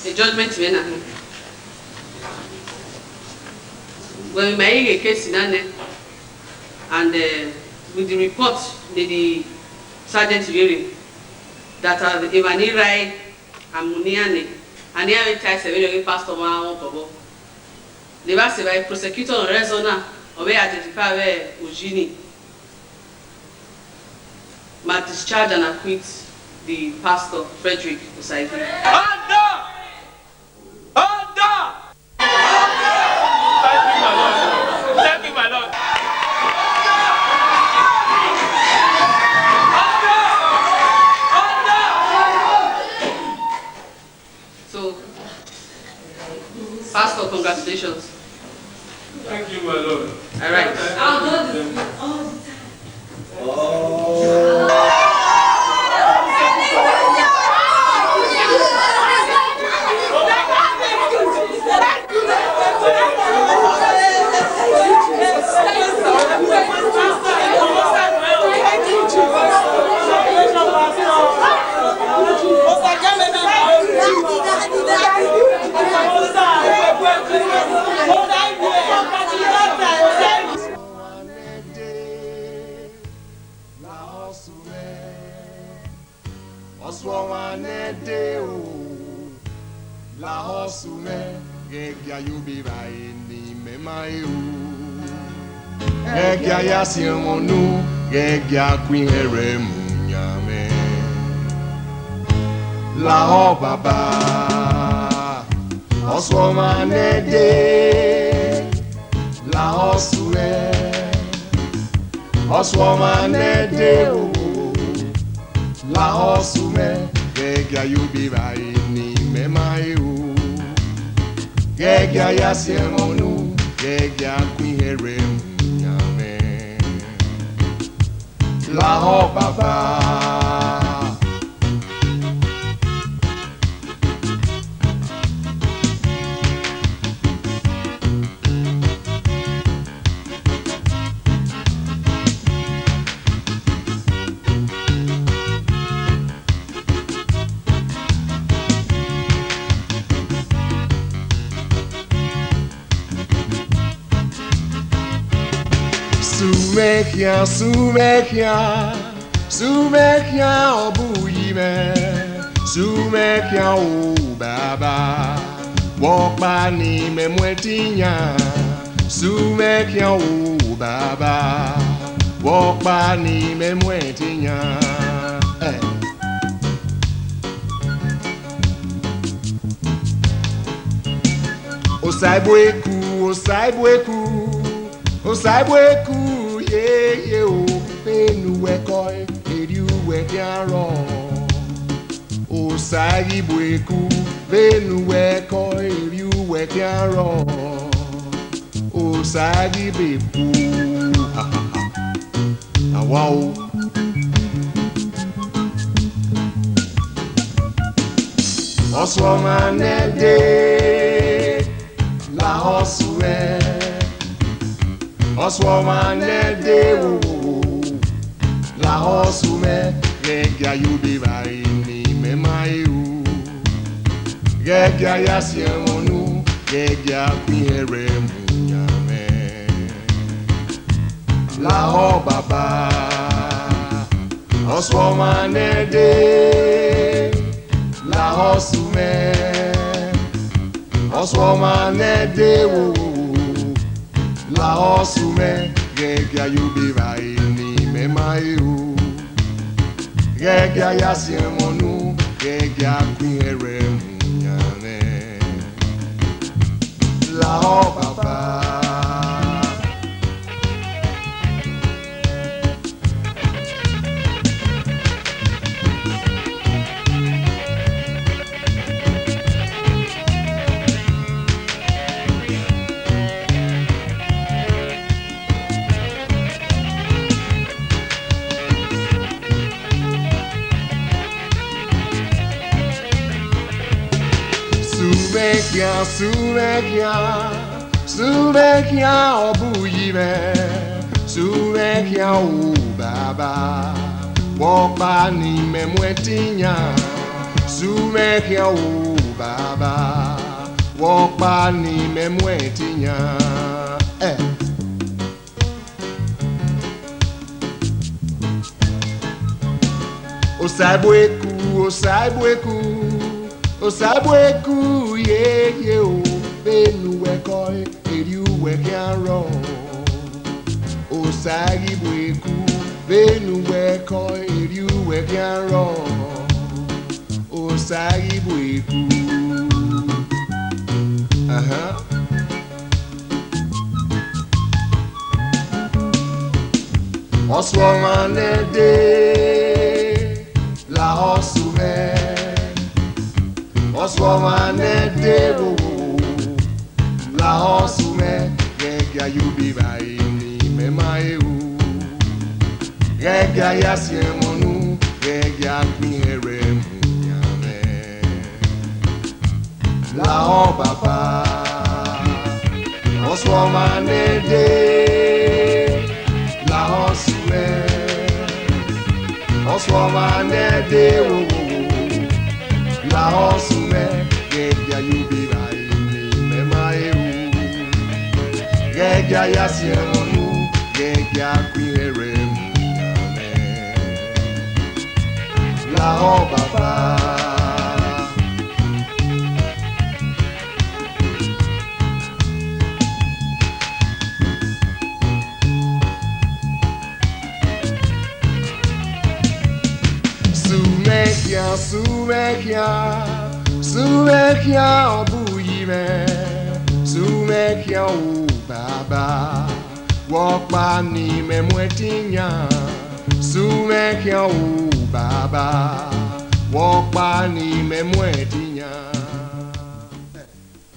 The judgment mwẹ na khin. Wẹ ma i ghe case na nẹ, and, eh, with the report ne the sergeant rere, that, uh, emwa ni rae, a mu ne iran nẹ, and iran vbe tae sẹ vberriọ ghe pastor ma rẹn obọ vbọ. Levba sẹ evba, prosecutor ne ọ rre ẹzọ na, ọ vbe identify vbe uyi ni. Ma discharge and acquit the pastor, Frederick Osaigui. Order! Order! Thank you, my lord. Thank you, my lord. Order! Order! So, Pastor, congratulations. Thank you, my lord. All right. I'll do this all the time. Oh. Ẹdẹ o, lahọ sunu mwẹ, ghẹ gia ye obọ evbare ne imẹ ma re o. Ghẹ gia ya siẹn mwẹ unu, ghẹ gia ku irẹn rẹ mu yan mwẹ. Lahọ baba, ọsua ọmwa ne ẹdẹ, lahọ sunu mwẹ. Ọsua ọmwa ne ẹdẹ o, lahọ sunu mwẹ, ghẹ gia ye obọ evbare ne imẹ ma re o. Ghẹ gia ya siẹn mwẹ unu, ghẹ gia ku irẹn rẹ mu yan mwẹ. Lahọ baba. Sunu mwẹ khian, sunu mwẹ khian, sunu mwẹ khian, ọ bu uyi mwẹ, sunu mwẹ khian, o Baba, vbe ọkpa ne imẹ mu ẹtin yan, sunu mwẹ khian, o Baba, vbe ọkpa ne imẹ mu ẹtin yan. Eh. Osaigbueku, Osaigbueku, Osaigbueku, yeye o, vbene uwẹ kọe, erriọ uwẹ khian rrọọ. Osaigbueku, vbene uwẹ kọe, erriọ uwẹ khian rrọọ. Osaigbueku, ha, ha, ha. Awa o. Ọsua ọmwa ne ẹdẹ, lahọ sunu mwẹ. Ọsua ọmwa ne ẹdẹ o, lahọ sunu mwẹ, ghẹ gia ye obọ evbare ne imẹ ma re o. Ghẹ gia ya siẹn mwẹ unu, ghẹ gia ku irẹn rẹ mu yan mwẹ. Lahọ baba, ọsua ọmwa ne ẹdẹ, lahọ sunu mwẹ. Ọsua ọmwa ne ẹdẹ o, lahọ sunu mwẹ, ghẹ gia ye obọ evbare ne imẹ ma re o. Ghẹ gia ya siẹn mwẹ unu, ghẹ gia ku irẹn rẹ mu yan mwẹ. Lahọ baba. Sunu mwẹ khian, sunu mwẹ khian, sunu mwẹ khian, ọ bu uyi mwẹ, sunu mwẹ khian, o Baba, vbe ọkpa ne imẹ mu ẹtin yan, sunu mwẹ khian, o Baba, vbe ọkpa ne imẹ mu ẹtin yan. Eh. Osaigbueku, Osaigbueku, Osaigbueku, yeye o, vbene uwẹ kọe, erriọ uwẹ khian rrọọ. Osaigbueku, vbene uwẹ kọe, erriọ uwẹ khian rrọọ. Osaigbueku. Ahan. Ọsua ọmwa ne ẹdẹ, lahọ sunu mwẹ. Ọsua ọmwa ne ẹdẹ o, lahọ sunu mwẹ, ghẹ gia ye obọ evbare ne imẹ ma re o. Ghẹ gia ya siẹn mwẹ unu, ghẹ gia ku irẹn rẹ mu yan mwẹ. Lahọ Baba, ọsua ọmwa ne ẹdẹ, lahọ sunu mwẹ. Ọsua ọmwa ne ẹdẹ o, lahọ sunu mwẹ, ghẹ gia ye obọ evbare ne imẹ ma re ru. Ghẹ gia ya siẹn mwẹ unu, ghẹ gia ku irẹn rẹ mu yan mwẹ. Lahọ Baba, Sẹ mwẹ khian, sẹ mwẹ khian, ọ bu yi mwẹ, sẹ mwẹ khian o Baba, wẹ ọkpa ne imẹ mu ẹtin yan, sẹ mwẹ khian o Baba, wẹ ọkpa ne imẹ mu ẹtin yan.